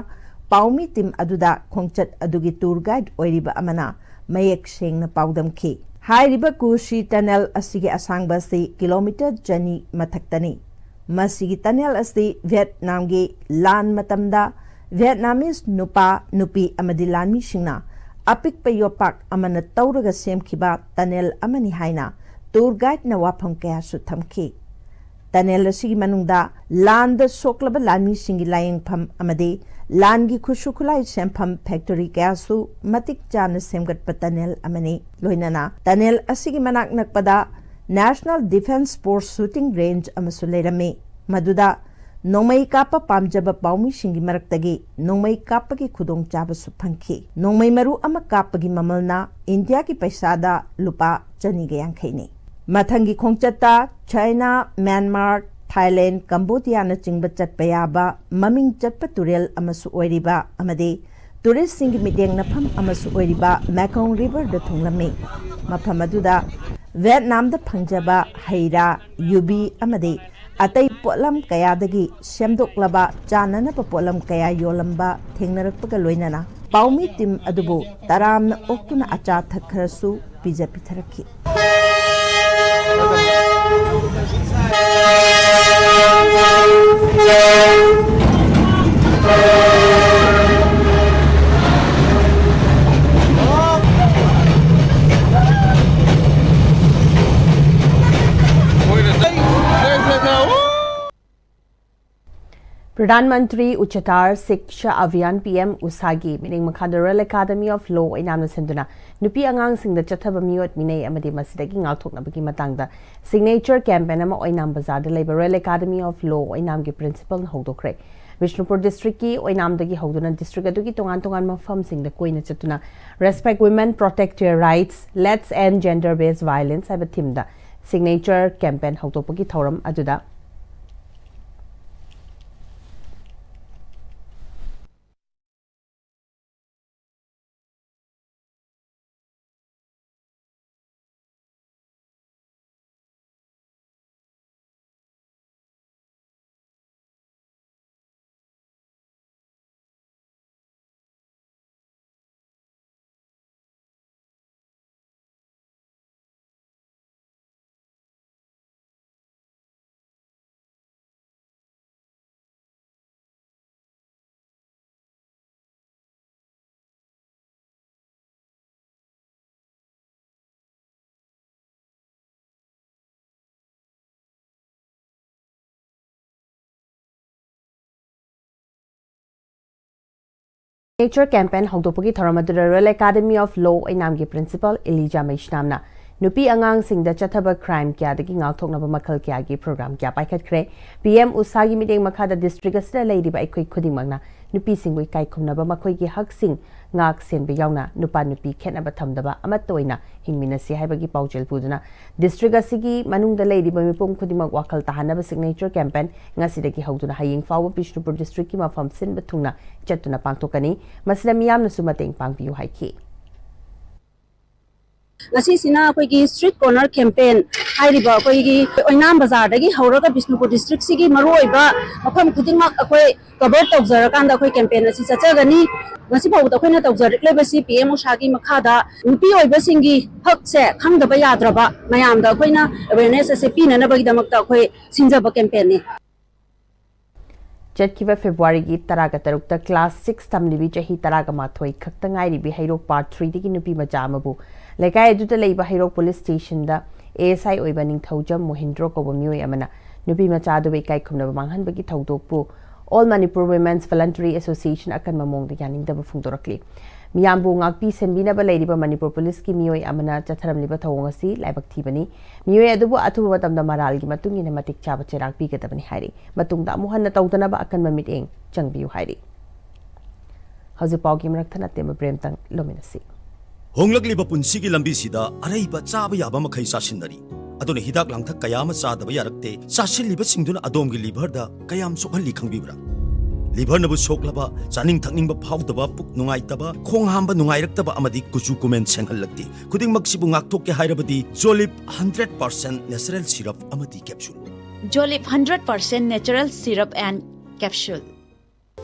ꯄꯥꯎꯃꯤ ꯇꯤꯝ ꯑꯗꯨꯗ ꯈꯣꯡꯆꯠ ꯑꯗꯨꯒꯤ ꯇꯨꯔ ꯒꯥꯏꯗ ꯑꯣꯏꯔꯤꯕ ꯑꯃꯅ ꯃꯌꯦꯛ ꯁꯦꯡꯅ ꯄꯥꯎꯗꯝꯈꯤ꯫ ꯍꯥꯏꯔꯤꯕ ꯀꯨ ꯁꯤ ꯇꯅꯦꯜ ꯑꯁꯤꯒꯤ ꯑꯁꯥꯡꯕ ꯑꯁꯤ ꯀꯤꯂꯣꯃꯤꯇꯔ ꯆꯅꯤ ꯃꯊꯛꯇꯅꯤ꯫ ꯃꯁꯤꯒꯤ ꯇꯅꯦꯜ ꯑꯁꯤ ꯚꯤꯌꯦꯠꯅꯥꯝꯒꯤ ꯂꯥꯟ ꯃꯇꯝꯗ ꯚꯤꯌꯦꯠꯅꯥꯃꯤꯁ ꯅꯨꯄꯥ, ꯅꯨꯄꯤ ꯑꯃꯗꯤ ꯂꯥꯟꯃꯤꯁꯤꯡꯅ ꯑꯄꯤꯛꯄ ꯌꯣꯠꯄꯥꯛ ꯑꯃꯅ ꯇꯧꯔꯒ ꯁꯦꯝꯈꯤꯕ ꯇꯅꯦꯜ ꯑꯃꯅꯤ ꯍꯥꯏꯅ ꯇꯨꯔ ꯒꯥꯏꯗꯅ ꯋꯥꯐꯝ ꯀꯌꯥꯁꯨ ꯊꯝꯈꯤ꯫ ꯇꯅꯦꯜ ꯑꯁꯤꯒꯤ ꯃꯅꯨꯡꯗ ꯂꯥꯟꯗ ꯁꯣꯛꯂꯕ ꯂꯥꯟꯃꯤꯁꯤꯡꯒꯤ ꯂꯥꯌꯦꯡꯐꯝ ꯑꯃꯗꯤ ꯂꯥꯟꯒꯤ ꯈꯨꯠꯁꯨ ꯈꯨꯠꯂꯥꯏ ꯁꯦꯝꯐꯝ ꯐꯦꯛꯇꯣꯔꯤ ꯀꯌꯥꯁꯨ ꯃꯇꯤꯛ ꯆꯥꯅ ꯁꯦꯝꯒꯠꯄ ꯇꯅꯦꯜ ꯑꯃꯅꯤ꯫ ꯂꯣꯏꯅꯅ ꯇꯅꯦꯜ ꯑꯁꯤꯒꯤ ꯃꯅꯥꯛ ꯅꯛꯄꯗ national defence force shooting range ꯑꯃꯁꯨ ꯂꯩꯔꯝꯃꯤ꯫ ꯃꯗꯨꯗ ꯅꯣꯡꯃꯩ ꯀꯥꯞꯄ ꯄꯥꯝꯖꯕ ꯄꯥꯎꯃꯤꯁꯤꯡꯒꯤ ꯃꯔꯛꯇꯒꯤ ꯅꯣꯡꯃꯩ ꯀꯥꯞꯄꯒꯤ ꯈꯨꯗꯣꯡꯆꯥꯕꯁꯨ ꯐꯪꯈꯤ꯫ ꯅꯣꯡꯃꯩ ꯃꯔꯨ ꯑꯃ ꯀꯥꯞꯄꯒꯤ ꯃꯃꯜꯅ ꯏꯟꯗꯤꯌꯥꯒꯤ ꯄꯩꯁꯥꯗ ꯂꯨꯄꯥ ꯆꯅꯤꯒ ꯌꯥꯡꯈꯩꯅꯤ꯫ ꯃꯊꯪꯒꯤ ꯈꯣꯡꯆꯠꯇ ꯆꯥꯏꯅꯥ, ꯃ꯭ꯌꯥꯟꯃꯥꯔ, ꯊꯥꯏꯂꯦꯟ, ꯀꯝꯕꯣꯗꯤꯌꯥꯅꯆꯤꯡꯕ ꯆꯠꯄ ꯌꯥꯕ ꯃꯃꯤꯡ ꯆꯠꯄ ꯇꯨꯔꯦꯜ ꯑꯃꯁꯨ ꯑꯣꯏꯔꯤꯕ ꯑꯃꯗꯤ ꯇꯨꯔꯤꯁꯁꯤꯡꯒꯤ ꯃꯤꯠꯌꯦꯡ ꯅꯐꯝ ꯑꯃꯁꯨ ꯑꯣꯏꯔꯤꯕ ꯃꯦꯀꯣꯡ ꯔꯤꯚꯔꯗ ꯊꯨꯡꯂꯝꯃꯤ꯫ ꯃꯐꯝ ꯑꯗꯨꯗ ꯚꯤꯌꯦꯠꯅꯥꯝꯗ ꯐꯪꯖꯕ ꯍꯩ ꯔꯥ, ꯌꯨꯕꯤ ꯑꯃꯗꯤ ꯑꯇꯩ ꯄꯣꯠꯂꯝ ꯀꯌꯥꯗꯒꯤ ꯁꯦꯝꯗꯣꯛꯂꯕ ꯆꯥꯅꯅꯕ ꯄꯣꯠꯂꯝ ꯀꯌꯥ ꯌꯣꯜꯂꯝꯕ ꯊꯦꯡꯅꯔꯛꯄꯒ ꯂꯣꯏꯅꯅ ꯄꯥꯎꯃꯤ ꯇꯤꯝ ꯑꯗꯨꯕꯨ ꯇꯔꯥꯝꯅ ꯑꯣꯛꯇꯨꯅ ꯑꯆꯥ ꯑꯊꯛ ꯈꯔꯁꯨ ꯄꯤꯖ ꯄꯤꯊꯔꯛꯈꯤ꯫ ꯄ꯭ꯔꯙꯥꯟ ꯃꯟꯇ꯭ꯔꯤ ꯎꯆꯆꯇꯥꯔ ꯁꯤꯛꯁꯥ ꯑꯚꯤꯌꯥꯟ, ꯄꯤ ꯑꯦꯝ ꯎꯁꯥꯒꯤ ꯃꯤꯠꯌꯦꯡ ꯃꯈꯥꯗ ꯔꯣꯌꯦꯜ ꯑꯦꯀꯥꯗꯃꯤ ꯑꯣꯐ ꯂꯣ ꯑꯣꯏꯅꯥꯝꯅ ꯁꯤꯟꯗꯨꯅ ꯅꯨꯄꯤ ꯑꯉꯥꯡꯁꯤꯡꯗ ꯆꯠꯊꯕ ꯃꯤꯑꯣꯠ ꯃꯤꯅꯩ ꯑꯃꯗꯤ ꯃꯁꯤꯗꯒꯤ ꯉꯥꯛꯊꯣꯛꯅꯕꯒꯤ ꯃꯇꯥꯡꯗ ꯁꯤꯒꯅꯦꯆꯔ ꯀꯦꯝꯄꯦꯟ ꯑꯃ ꯑꯣꯏꯅꯥꯝ ꯕꯖꯥꯔꯗ ꯂꯩꯕ royal academy of law ꯑꯣꯏꯅꯥꯝꯒꯤ ꯄ꯭ꯔꯤꯟꯁꯤꯄꯜꯅ ꯍꯧꯗꯣꯛꯈ꯭ꯔꯦ꯫ Bishnupur ꯗꯤꯁꯇ꯭ꯔꯤꯛꯀꯤ ꯑꯣꯏꯅꯥꯝꯗꯒꯤ ꯍꯧꯗꯨꯅ ꯗꯤꯁꯇ꯭ꯔꯤꯛ ꯑꯗꯨꯒꯤ ꯇꯣꯉꯥꯟ ꯇꯣꯉꯥꯟꯕ ꯃꯐꯝꯁꯤꯡꯗ ꯀꯣꯏꯅ ꯆꯠꯇꯨꯅ Respect Women, Protect Your Rights, Let's End Gender Based Violence ꯍꯥꯏꯕ ꯊꯤꯝꯗ ꯁꯤꯒꯅꯦꯆꯔ ꯀꯦꯝꯄꯦꯟ ꯍꯧꯗꯣꯛꯄꯒꯤ ꯊꯧꯔꯝ ꯑꯗꯨꯗ ꯅꯦꯆꯔ ꯀꯦꯝꯄꯦꯟ ꯍꯧꯗꯣꯛꯄꯒꯤ ꯊꯧꯔꯝ ꯑꯗꯨꯗ ꯔꯣꯌꯦꯜ ꯑꯦꯀꯥꯗꯃꯤ ꯑꯣꯐ ꯂꯣ ꯑꯣꯏꯅꯥꯝꯒꯤ ꯄ꯭ꯔꯤꯟꯁꯤꯄꯜ ꯏꯂꯤꯖꯥ ꯃꯩꯁꯅꯥꯝꯅ ꯅꯨꯄꯤ ꯑꯉꯥꯡꯁꯤꯡꯗ ꯆꯠꯊꯕ ꯀ꯭ꯔꯥꯏꯝ ꯀꯌꯥꯗꯒꯤ ꯉꯥꯛꯊꯣꯛꯅꯕ ꯃꯈꯜ ꯀꯌꯥꯒꯤ ꯄ꯭ꯔꯣꯒ꯭ꯔꯥꯝ ꯀꯌꯥ ꯄꯥꯏꯈꯠꯈ꯭ꯔꯦ꯫ ꯄꯤ ꯑꯦꯝ ꯎꯁꯥꯒꯤ ꯃꯤꯠꯌꯦꯡ ꯃꯈꯥꯗ ꯗꯤꯁꯇ꯭ꯔꯤꯛ ꯑꯁꯤꯗ ꯂꯩꯔꯤꯕ ꯑꯩꯈꯣꯏ ꯈꯨꯗꯤꯡꯃꯛꯅ ꯅꯨꯄꯤꯁꯤꯡꯕꯨ ꯏꯀꯥꯏ ꯈꯨꯝꯅꯕ, ꯃꯈꯣꯏꯒꯤ ꯍꯛꯁꯤꯡ ꯉꯥꯛ ꯁꯦꯟꯕ ꯌꯥꯎꯅ ꯅꯨꯄꯥ ꯅꯨꯄꯤ ꯈꯦꯠꯅꯕ ꯊꯝꯗꯕ ꯑꯃꯠꯇ ꯑꯣꯏꯅ ꯍꯤꯡꯃꯤꯟꯅꯁꯤ ꯍꯥꯏꯕꯒꯤ ꯄꯥꯎꯖꯦꯜ ꯄꯨꯗꯨꯅ ꯗꯤꯁꯇ꯭ꯔꯤꯛ ꯑꯁꯤꯒꯤ ꯃꯅꯨꯡꯗ ꯂꯩꯔꯤꯕ ꯃꯤꯄꯨꯝ ꯈꯨꯗꯤꯡꯃꯛ ꯋꯥꯈꯜ ꯇꯥꯍꯟꯅꯕ ꯁꯤꯒꯅꯦꯆꯔ ꯀꯦꯝꯄꯦꯟ ꯉꯁꯤꯗꯒꯤ ꯍꯧꯗꯨꯅ ꯍꯌꯦꯡ ꯐꯥꯎꯕ ꯕꯤꯁꯅꯨꯄꯨꯔ ꯗꯤꯁꯇ꯭ꯔꯤꯛꯀꯤ ꯃꯐꯝ ꯁꯤꯟꯕ ꯊꯨꯡꯅ ꯆꯠꯇꯨꯅ ꯄꯥꯡꯊꯣꯛꯀꯅꯤ꯫ ꯃꯁꯤꯗ ꯃꯤꯌꯥꯝꯅꯁꯨ ꯃꯇꯦꯡ ꯄꯥꯡꯕꯤꯌꯨ ꯍꯥꯏꯈꯤ꯫ ꯉꯁꯤꯁꯤꯅ ꯑꯩꯈꯣꯏꯒꯤ ꯁ꯭ꯇ꯭ꯔꯤꯠ ꯀꯣꯔꯅꯔ ꯀꯦꯝꯄꯦꯟ ꯍꯥꯏꯔꯤꯕ ꯑꯩꯈꯣꯏꯒꯤ ꯑꯣꯏꯅꯥꯝ ꯕꯖꯥꯔꯗꯒꯤ ꯍꯧꯔꯒ ꯕꯤꯁꯅꯨꯄꯨꯔ ꯗꯤꯁꯇ꯭ꯔꯤꯛꯁꯤꯒꯤ ꯃꯔꯨꯑꯣꯏꯕ ꯃꯐꯝ ꯈꯨꯗꯤꯡꯃꯛ ꯑꯩꯈꯣꯏ ꯀꯚꯔ ꯇꯧꯖꯔꯀꯥꯟꯗ ꯑꯩꯈꯣꯏ ꯀꯦꯝꯄꯦꯟ ꯑꯁꯤ ꯆꯠꯆꯒꯅꯤ꯫ ꯉꯁꯤ ꯐꯥꯎꯕꯗ ꯑꯩꯈꯣꯏꯅ ꯇꯧꯖꯔꯛꯂꯤꯕꯁꯤ ꯄꯤ ꯑꯦꯝ ꯎꯁꯥꯒꯤ ꯃꯈꯥꯗ ꯅꯨꯄꯤ ꯑꯣꯏꯕꯁꯤꯡꯒꯤ ꯍꯛꯁꯦ ꯈꯪꯗꯕ ꯌꯥꯗ꯭ꯔꯕ ꯃꯌꯥꯝꯗ ꯑꯩꯈꯣꯏꯅ ꯑꯦꯋꯦꯔꯅꯦꯁ ꯑꯁꯦ ꯄꯤꯅꯅꯕꯒꯤꯗꯃꯛꯇ ꯑꯩꯈꯣꯏ ꯁꯤꯟꯖꯕ ꯀꯦꯝꯄꯦꯟꯅꯤ꯫ ꯆꯠꯈꯤꯕ ꯐꯦꯕ꯭ꯔꯨꯋꯥꯔꯤꯒꯤ ꯇꯔꯥꯒ ꯇꯔꯨꯛꯇ ꯀ꯭ꯂꯥꯁ ꯁꯤꯛꯁ ꯇꯝꯂꯤꯕꯤ ꯆꯍꯤ ꯇꯔꯥꯒ ꯃꯥꯊꯣꯏ ꯈꯛꯇ ꯉꯥꯏꯔꯤꯕꯤ ꯍꯩꯔꯣꯛ ꯄꯥꯔꯠ ꯊ꯭ꯔꯤꯗꯒꯤ ꯅꯨꯄꯤ ꯃꯆꯥ ꯑꯃꯕꯨ ꯂꯩꯀꯥꯏ ꯑꯗꯨꯗ ꯂꯩꯕ ꯍꯩꯔꯣꯛ ꯄꯨꯂꯤꯁ ꯁ꯭ꯇꯦꯁꯟꯗ ꯑꯦ ꯑꯦꯁ ꯑꯥꯏ ꯑꯣꯏꯕ ꯅꯤꯡꯊꯧꯖꯝ ꯃꯣꯍꯤꯟꯗ꯭ꯔꯣ ꯀꯧꯕ ꯃꯤꯑꯣꯏ ꯑꯃꯅ ꯅꯨꯄꯤ ꯃꯆꯥ ꯑꯗꯨꯕꯨ ꯏꯀꯥꯏ ꯈꯨꯝꯅꯕ ꯃꯥꯡꯍꯟꯕꯒꯤ ꯊꯧꯗꯣꯛꯄꯨ All Manipur Women's Voluntary Association ꯑꯀꯟꯕ ꯃꯑꯣꯡꯗ ꯌꯥꯅꯤꯡꯗꯕ ꯐꯣꯡꯗꯣꯔꯛꯂꯤ꯫ ꯃꯤꯌꯥꯝꯕꯨ ꯉꯥꯛꯄꯤ ꯁꯦꯟꯕꯤꯅꯕ ꯂꯩꯔꯤꯕ ꯃꯅꯤꯄꯨꯔ ꯄꯨꯂꯤꯁꯀꯤ ꯃꯤꯑꯣꯏ ꯑꯃꯅ ꯆꯠꯊꯔꯝꯂꯤꯕ ꯊꯧꯑꯣꯡ ꯑꯁꯤ ꯂꯥꯏꯕꯛ ꯊꯤꯕꯅꯤ꯫ ꯃꯤꯑꯣꯏ ꯑꯗꯨꯕꯨ ꯑꯊꯨꯕ ꯃꯇꯝꯗ ꯃꯔꯥꯜꯒꯤ ꯃꯇꯨꯡ ꯏꯟꯅ ꯃꯇꯤꯛ ꯆꯥꯕ ꯆꯩꯔꯥꯛ ꯄꯤꯒꯗꯕꯅꯤ ꯍꯥꯏꯔꯤ꯫ ꯃꯇꯨꯡꯗ ꯑꯃꯨꯛ ꯍꯟꯅ ꯇꯧꯗꯅꯕ ꯑꯀꯟꯕ ꯃꯤꯠꯌꯦꯡ ꯆꯪꯕꯤꯌꯨ ꯍꯥꯏꯔꯤ꯫ ꯍꯧꯖꯤꯛ ꯄꯥꯎꯒꯤ ꯃꯔꯛ ꯊꯠꯅ ꯇꯦꯝꯕ ꯕ꯭ꯔꯦꯝꯇꯪ ꯂꯣꯃꯤꯟꯅꯁꯤ꯫ ꯍꯣꯡꯂꯛꯂꯤꯕ ꯄꯨꯟꯁꯤꯒꯤ ꯂꯝꯕꯤꯁꯤꯗ ꯑꯔꯩꯕ ꯆꯥꯕ ꯌꯥꯕ ꯃꯈꯩ ꯆꯥꯁꯤꯟꯅꯔꯤ꯫ ꯑꯗꯨꯅ ꯍꯤꯗꯥꯛ ꯂꯥꯡꯊꯛ ꯀꯌꯥ ꯑꯃ ꯆꯥꯗꯕ ꯌꯥꯔꯛꯇꯦ꯫ ꯆꯥꯁꯤꯜꯂꯤꯕꯁꯤꯡꯗꯨꯅ ꯑꯗꯣꯝꯒꯤ ꯂꯤꯚꯔꯗ ꯀꯌꯥꯝ ꯁꯣꯛꯍꯜꯂꯤ ꯈꯪꯕꯤꯕ꯭ꯔꯥ? ꯂꯤꯚꯔꯅꯕꯨ ꯁꯣꯛꯂꯕ, ꯆꯥꯅꯤꯡ ꯊꯛꯅꯤꯡꯕ ꯐꯥꯎꯗꯕ, ꯄꯨꯛ ꯅꯨꯡꯉꯥꯏꯇꯕ, ꯈꯣꯡ ꯍꯥꯝꯕ ꯅꯨꯡꯉꯥꯏꯔꯛꯇꯕ ꯑꯃꯗꯤ ꯀꯨꯆꯨ ꯀꯨꯃꯦꯟ ꯁꯦꯡꯍꯜꯂꯛꯇꯦ꯫ ꯈꯨꯗꯤꯡꯃꯛꯁꯤꯕꯨ ꯉꯥꯛꯊꯣꯛꯀꯦ ꯍꯥꯏꯔꯕꯗꯤ Jolib hundred percent natural syrup ꯑꯃꯗꯤ capsule꯫ Jolib hundred percent natural syrup and capsule꯫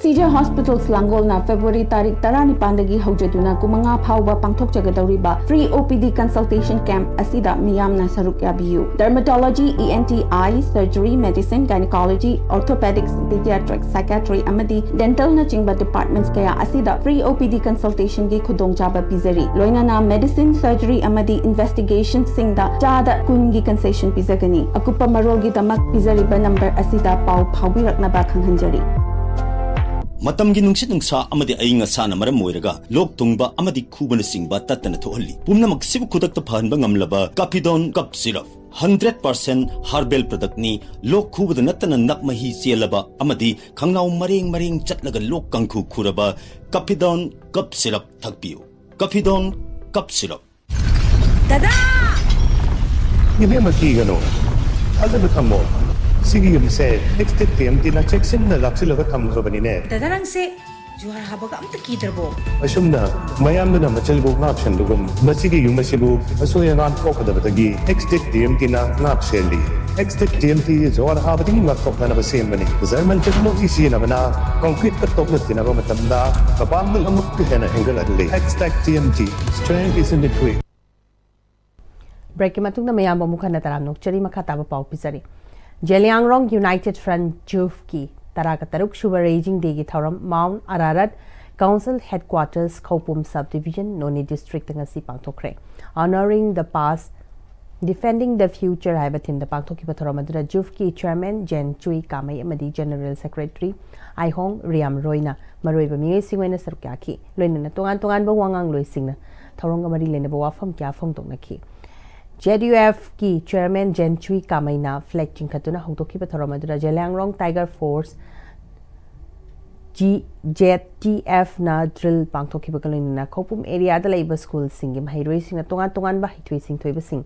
ꯁꯤ ꯖꯦ ꯍꯣꯁꯄꯤꯇꯥꯜꯁ ꯂꯥꯡꯒꯣꯜꯅ ꯐꯦꯕ꯭ꯔꯨꯋꯥꯔꯤ ꯇꯥꯔꯤꯛ ꯇꯔꯥꯅꯤꯄꯥꯟꯗꯒꯤ ꯍꯧꯖꯗꯨꯅ ꯀꯨꯟꯃꯉꯥ ꯐꯥꯎꯕ ꯄꯥꯡꯊꯣꯛꯆꯒꯗꯧꯔꯤꯕ ꯐ꯭ꯔꯤ ꯑꯣ ꯄꯤ ꯗꯤ ꯀꯟꯁꯜꯇꯦꯁꯟ ꯀꯦꯝꯞ ꯑꯁꯤꯗ ꯃꯤꯌꯥꯝꯅ ꯁꯔꯨꯛ ꯌꯥꯕꯤꯌꯨ꯫ ꯗꯔꯃꯥꯇꯣꯂꯣꯖꯤ, ꯏ ꯑꯦꯟ ꯇꯤ, ꯑꯥꯏ, ꯁꯔꯖꯔꯤ, ꯃꯦꯗꯤꯁꯤꯟ, ꯒꯥꯏꯅꯤꯀꯣꯂꯣꯖꯤ, ꯑꯣꯔꯊꯣꯄꯦꯗꯤꯛꯁ, ꯄꯤꯗꯤꯌꯥꯇ꯭ꯔꯤꯛꯁ, ꯁꯥꯏꯀꯤꯌꯥꯇ꯭ꯔꯤ ꯑꯃꯗꯤ ꯗꯦꯟꯇꯜꯅꯆꯤꯡꯕ ꯗꯤꯄꯥꯔꯠꯃꯦꯟꯠꯁ ꯀꯌꯥ ꯑꯁꯤꯗ ꯐ꯭ꯔꯤ ꯑꯣ ꯄꯤ ꯗꯤ ꯀꯟꯁꯜꯇꯦꯁꯟꯒꯤ ꯈꯨꯗꯣꯡꯆꯥꯕ ꯄꯤꯖꯔꯤ꯫ ꯂꯣꯏꯅꯅ ꯃꯦꯗꯤꯁꯤꯟ, ꯁꯔꯖꯔꯤ ꯑꯃꯗꯤ ꯏꯟꯚꯦꯁꯇꯤꯒꯦꯁꯟꯁꯤꯡꯗ ꯆꯥꯗ ꯀꯨꯟꯒꯤ ꯀꯟꯁꯦꯁꯟ ꯄꯤꯖꯒꯅꯤ꯫ ꯑꯀꯨꯞꯄ ꯃꯔꯣꯜꯒꯤꯗꯃꯛ ꯄꯤꯖꯔꯤꯕ ꯅꯝꯕꯔ ꯑꯁꯤꯗ ꯄꯥꯎ ꯐꯥꯎꯕꯤꯔꯛꯅꯕ ꯈꯪꯍꯟꯖꯔꯤ꯫ ꯃꯇꯝꯒꯤ ꯅꯨꯡꯁꯤꯠ ꯅꯨꯡꯁꯥ ꯑꯃꯗꯤ ꯑꯏꯪ ꯑꯁꯥꯅ ꯃꯔꯝ ꯑꯣꯏꯔꯒ ꯂꯣꯛ ꯊꯨꯡꯕ ꯑꯃꯗꯤ ꯈꯨꯕꯅꯆꯤꯡꯕ ꯇꯠꯇꯅ ꯊꯣꯛꯍꯜꯂꯤ꯫ ꯄꯨꯝꯅꯃꯛꯁꯤꯕꯨ ꯈꯨꯗꯛꯇ ꯐꯍꯟꯕ ꯉꯝꯂꯕ ꯀꯥꯐꯤꯗꯣꯟ ꯀꯞ syrup. Hundred percent herbal product ꯅꯤ꯫ ꯂꯣꯛ ꯈꯨꯕꯗ ꯅꯠꯇꯅ ꯅꯞ ꯃꯍꯤ ꯆꯦꯜꯂꯕ ꯑꯃꯗꯤ ꯈꯪꯅꯥꯎ ꯃꯔꯦꯡ ꯃꯔꯦꯡ ꯆꯠꯂꯒ ꯂꯣꯛ ꯀꯥꯡꯈꯨ ꯈꯨꯔꯕ ꯀꯥꯐꯤꯗꯣꯟ ꯀꯞ ꯁꯤꯔꯞ ꯊꯛꯄꯤꯌꯨ꯫ ꯀꯥꯐꯤꯗꯣꯟ ꯀꯞ ꯁꯤꯔꯞ꯫ ꯗꯗꯥ! ꯏꯕꯦꯝꯃ, ꯀꯤꯒꯅꯨ꯫ ꯊꯥꯖꯕ ꯊꯝꯃꯣ꯫ ꯁꯤꯒꯤ ꯌꯨꯝꯁꯦ ꯅꯦꯛꯁ ꯗꯦꯠ ꯄꯤ ꯑꯦꯝ ꯇꯤꯅ ꯆꯦꯛꯁꯤꯟꯅ ꯂꯥꯛꯁꯤꯜꯂꯒ ꯊꯝꯈ꯭ꯔꯕꯅꯤꯅꯦ꯫ ꯗꯗꯥ, ꯅꯪꯁꯦ ꯖꯨꯍꯥꯔ ꯍꯥꯕꯒ ꯑꯝꯇ ꯀꯤꯗ꯭ꯔꯕꯣ? ꯑꯁꯨꯝꯅ ꯃꯌꯥꯝꯗꯨꯅ ꯃꯆꯜꯕꯨ ꯉꯥꯛ ꯁꯦꯟꯕꯒꯨꯝ ꯃꯁꯤꯒꯤ ꯌꯨꯝ ꯑꯁꯤꯕꯨ ꯑꯁꯣꯏ ꯑꯉꯥꯝ ꯊꯣꯛꯀꯗꯕꯗꯒꯤ ꯑꯦꯛꯁꯇꯦꯛ ꯇꯤ ꯑꯦꯝ ꯇꯤꯅ ꯉꯥꯛ ꯁꯦꯜꯂꯤ꯫ ꯑꯦꯛꯁꯇꯦꯛ ꯇꯤ ꯑꯦꯝ ꯇꯤ ꯖꯨꯍꯥꯔ ꯍꯥꯕꯗꯒꯤ ꯉꯥꯛꯊꯣꯛꯅꯅꯕ ꯁꯦꯝꯕꯅꯤ꯫ ꯖꯔꯃꯟ ꯇꯦꯛꯅꯣꯂꯣꯖꯤ ꯁꯤꯖꯤꯟꯅꯕꯅ ꯀꯪꯀ꯭ꯔꯤꯠꯀ ꯇꯣꯛꯅ ꯇꯤꯟꯅꯕ ꯃꯇꯝꯗ ꯃꯄꯥꯡꯒꯜ ꯑꯃꯨꯛꯀ ꯍꯦꯟꯅ ꯍꯦꯟꯒꯠꯍꯜꯂꯤ꯫ Xtech T M T, strength is in the grit꯫ ꯕ꯭ꯔꯦꯛꯀꯤ ꯃꯇꯨꯡꯗ ꯃꯌꯥꯝꯕꯨ ꯑꯃꯨꯛ ꯍꯟꯅ ꯇꯔꯥꯝꯅ ꯑꯣꯛꯆꯔꯤ꯫ ꯃꯈꯥ ꯇꯥꯕ ꯄꯥꯎ ꯄꯤꯖꯔꯤ꯫ ꯖꯦꯂꯤꯌꯥꯡꯔꯣꯡ ꯌꯨꯅꯥꯏꯇꯦꯗ ꯐ꯭ꯔꯟꯠ, ꯖꯨꯐꯀꯤ ꯇꯔꯥꯒ ꯇꯔꯨꯛ ꯁꯨꯕ ꯔꯦꯖꯤꯡ ꯗꯦꯒꯤ ꯊꯧꯔꯝ ꯃꯥꯎꯟꯠ ꯑꯔꯥꯔꯠ ꯀꯥꯎꯟꯁꯤꯜ ꯍꯦꯗꯀ꯭ꯋꯥꯇꯔꯁ, ꯈꯧꯄꯨꯝ ꯁꯕ ꯗꯤꯚꯤꯖꯟ, ꯅꯣꯅꯦ ꯗꯤꯁꯇ꯭ꯔꯤꯛꯇ ꯉꯁꯤ ꯄꯥꯡꯊꯣꯛꯈ꯭ꯔꯦ꯫ Honoring the Past, Defending the Future ꯍꯥꯏꯕ ꯊꯤꯝꯗ ꯄꯥꯡꯊꯣꯛꯈꯤꯕ ꯊꯧꯔꯝ ꯑꯗꯨꯗ ꯖꯨꯐꯀꯤ ꯆꯤꯌꯔꯃꯦꯟ ꯖꯦꯟ ꯆꯨꯏ ꯀꯥꯃꯩ ꯑꯃꯗꯤ ꯖꯦꯅꯔꯦꯜ ꯁꯦꯀ꯭ꯔꯦꯇꯔꯤ ꯑꯥꯏꯍꯣꯡ ꯔꯤꯌꯥꯝꯔꯣꯏꯅ ꯃꯔꯨꯑꯣꯏꯕ ꯃꯤꯑꯣꯏꯁꯤꯡ ꯑꯣꯏꯅ ꯁꯔꯨꯛ ꯌꯥꯈꯤ꯫ ꯂꯣꯏꯅꯅ ꯇꯣꯉꯥꯟ ꯇꯣꯉꯥꯟꯕ ꯋꯥꯉꯥꯡꯂꯣꯏꯁꯤꯡꯅ ꯊꯧꯔꯝꯒ ꯃꯔꯤ ꯂꯩꯅꯕ ꯋꯥꯐꯝ ꯀꯌꯥ ꯐꯣꯡꯗꯣꯛꯅꯈꯤ꯫ ꯖꯦꯠ ꯌꯨ ꯑꯦꯐꯀꯤ ꯆꯤꯌꯔꯃꯦꯟ ꯖꯦꯟ ꯆꯨꯏ ꯀꯥꯃꯩꯅ ꯐ꯭ꯂꯦꯒ ꯆꯤꯡꯈꯠꯇꯨꯅ ꯍꯧꯗꯣꯛꯈꯤꯕ ꯊꯧꯔꯝ ꯑꯗꯨꯗ Zeliangrong tiger force, G J T ꯑꯦꯐꯅ ꯗ꯭ꯔꯤꯜ ꯄꯥꯡꯊꯣꯛꯈꯤꯕꯒ ꯂꯣꯏꯅꯅ ꯈꯧꯄꯨꯝ ꯑꯦꯔꯤꯌꯥꯗ ꯂꯩꯕ ꯁ꯭ꯀꯨꯜꯁꯤꯡꯒꯤ ꯃꯍꯩꯔꯣꯏꯁꯤꯡꯅ ꯇꯣꯉꯥꯟ ꯇꯣꯉꯥꯟꯕ ꯍꯩꯊꯣꯏ ꯁꯤꯡꯊꯣꯏꯕꯁꯤꯡ,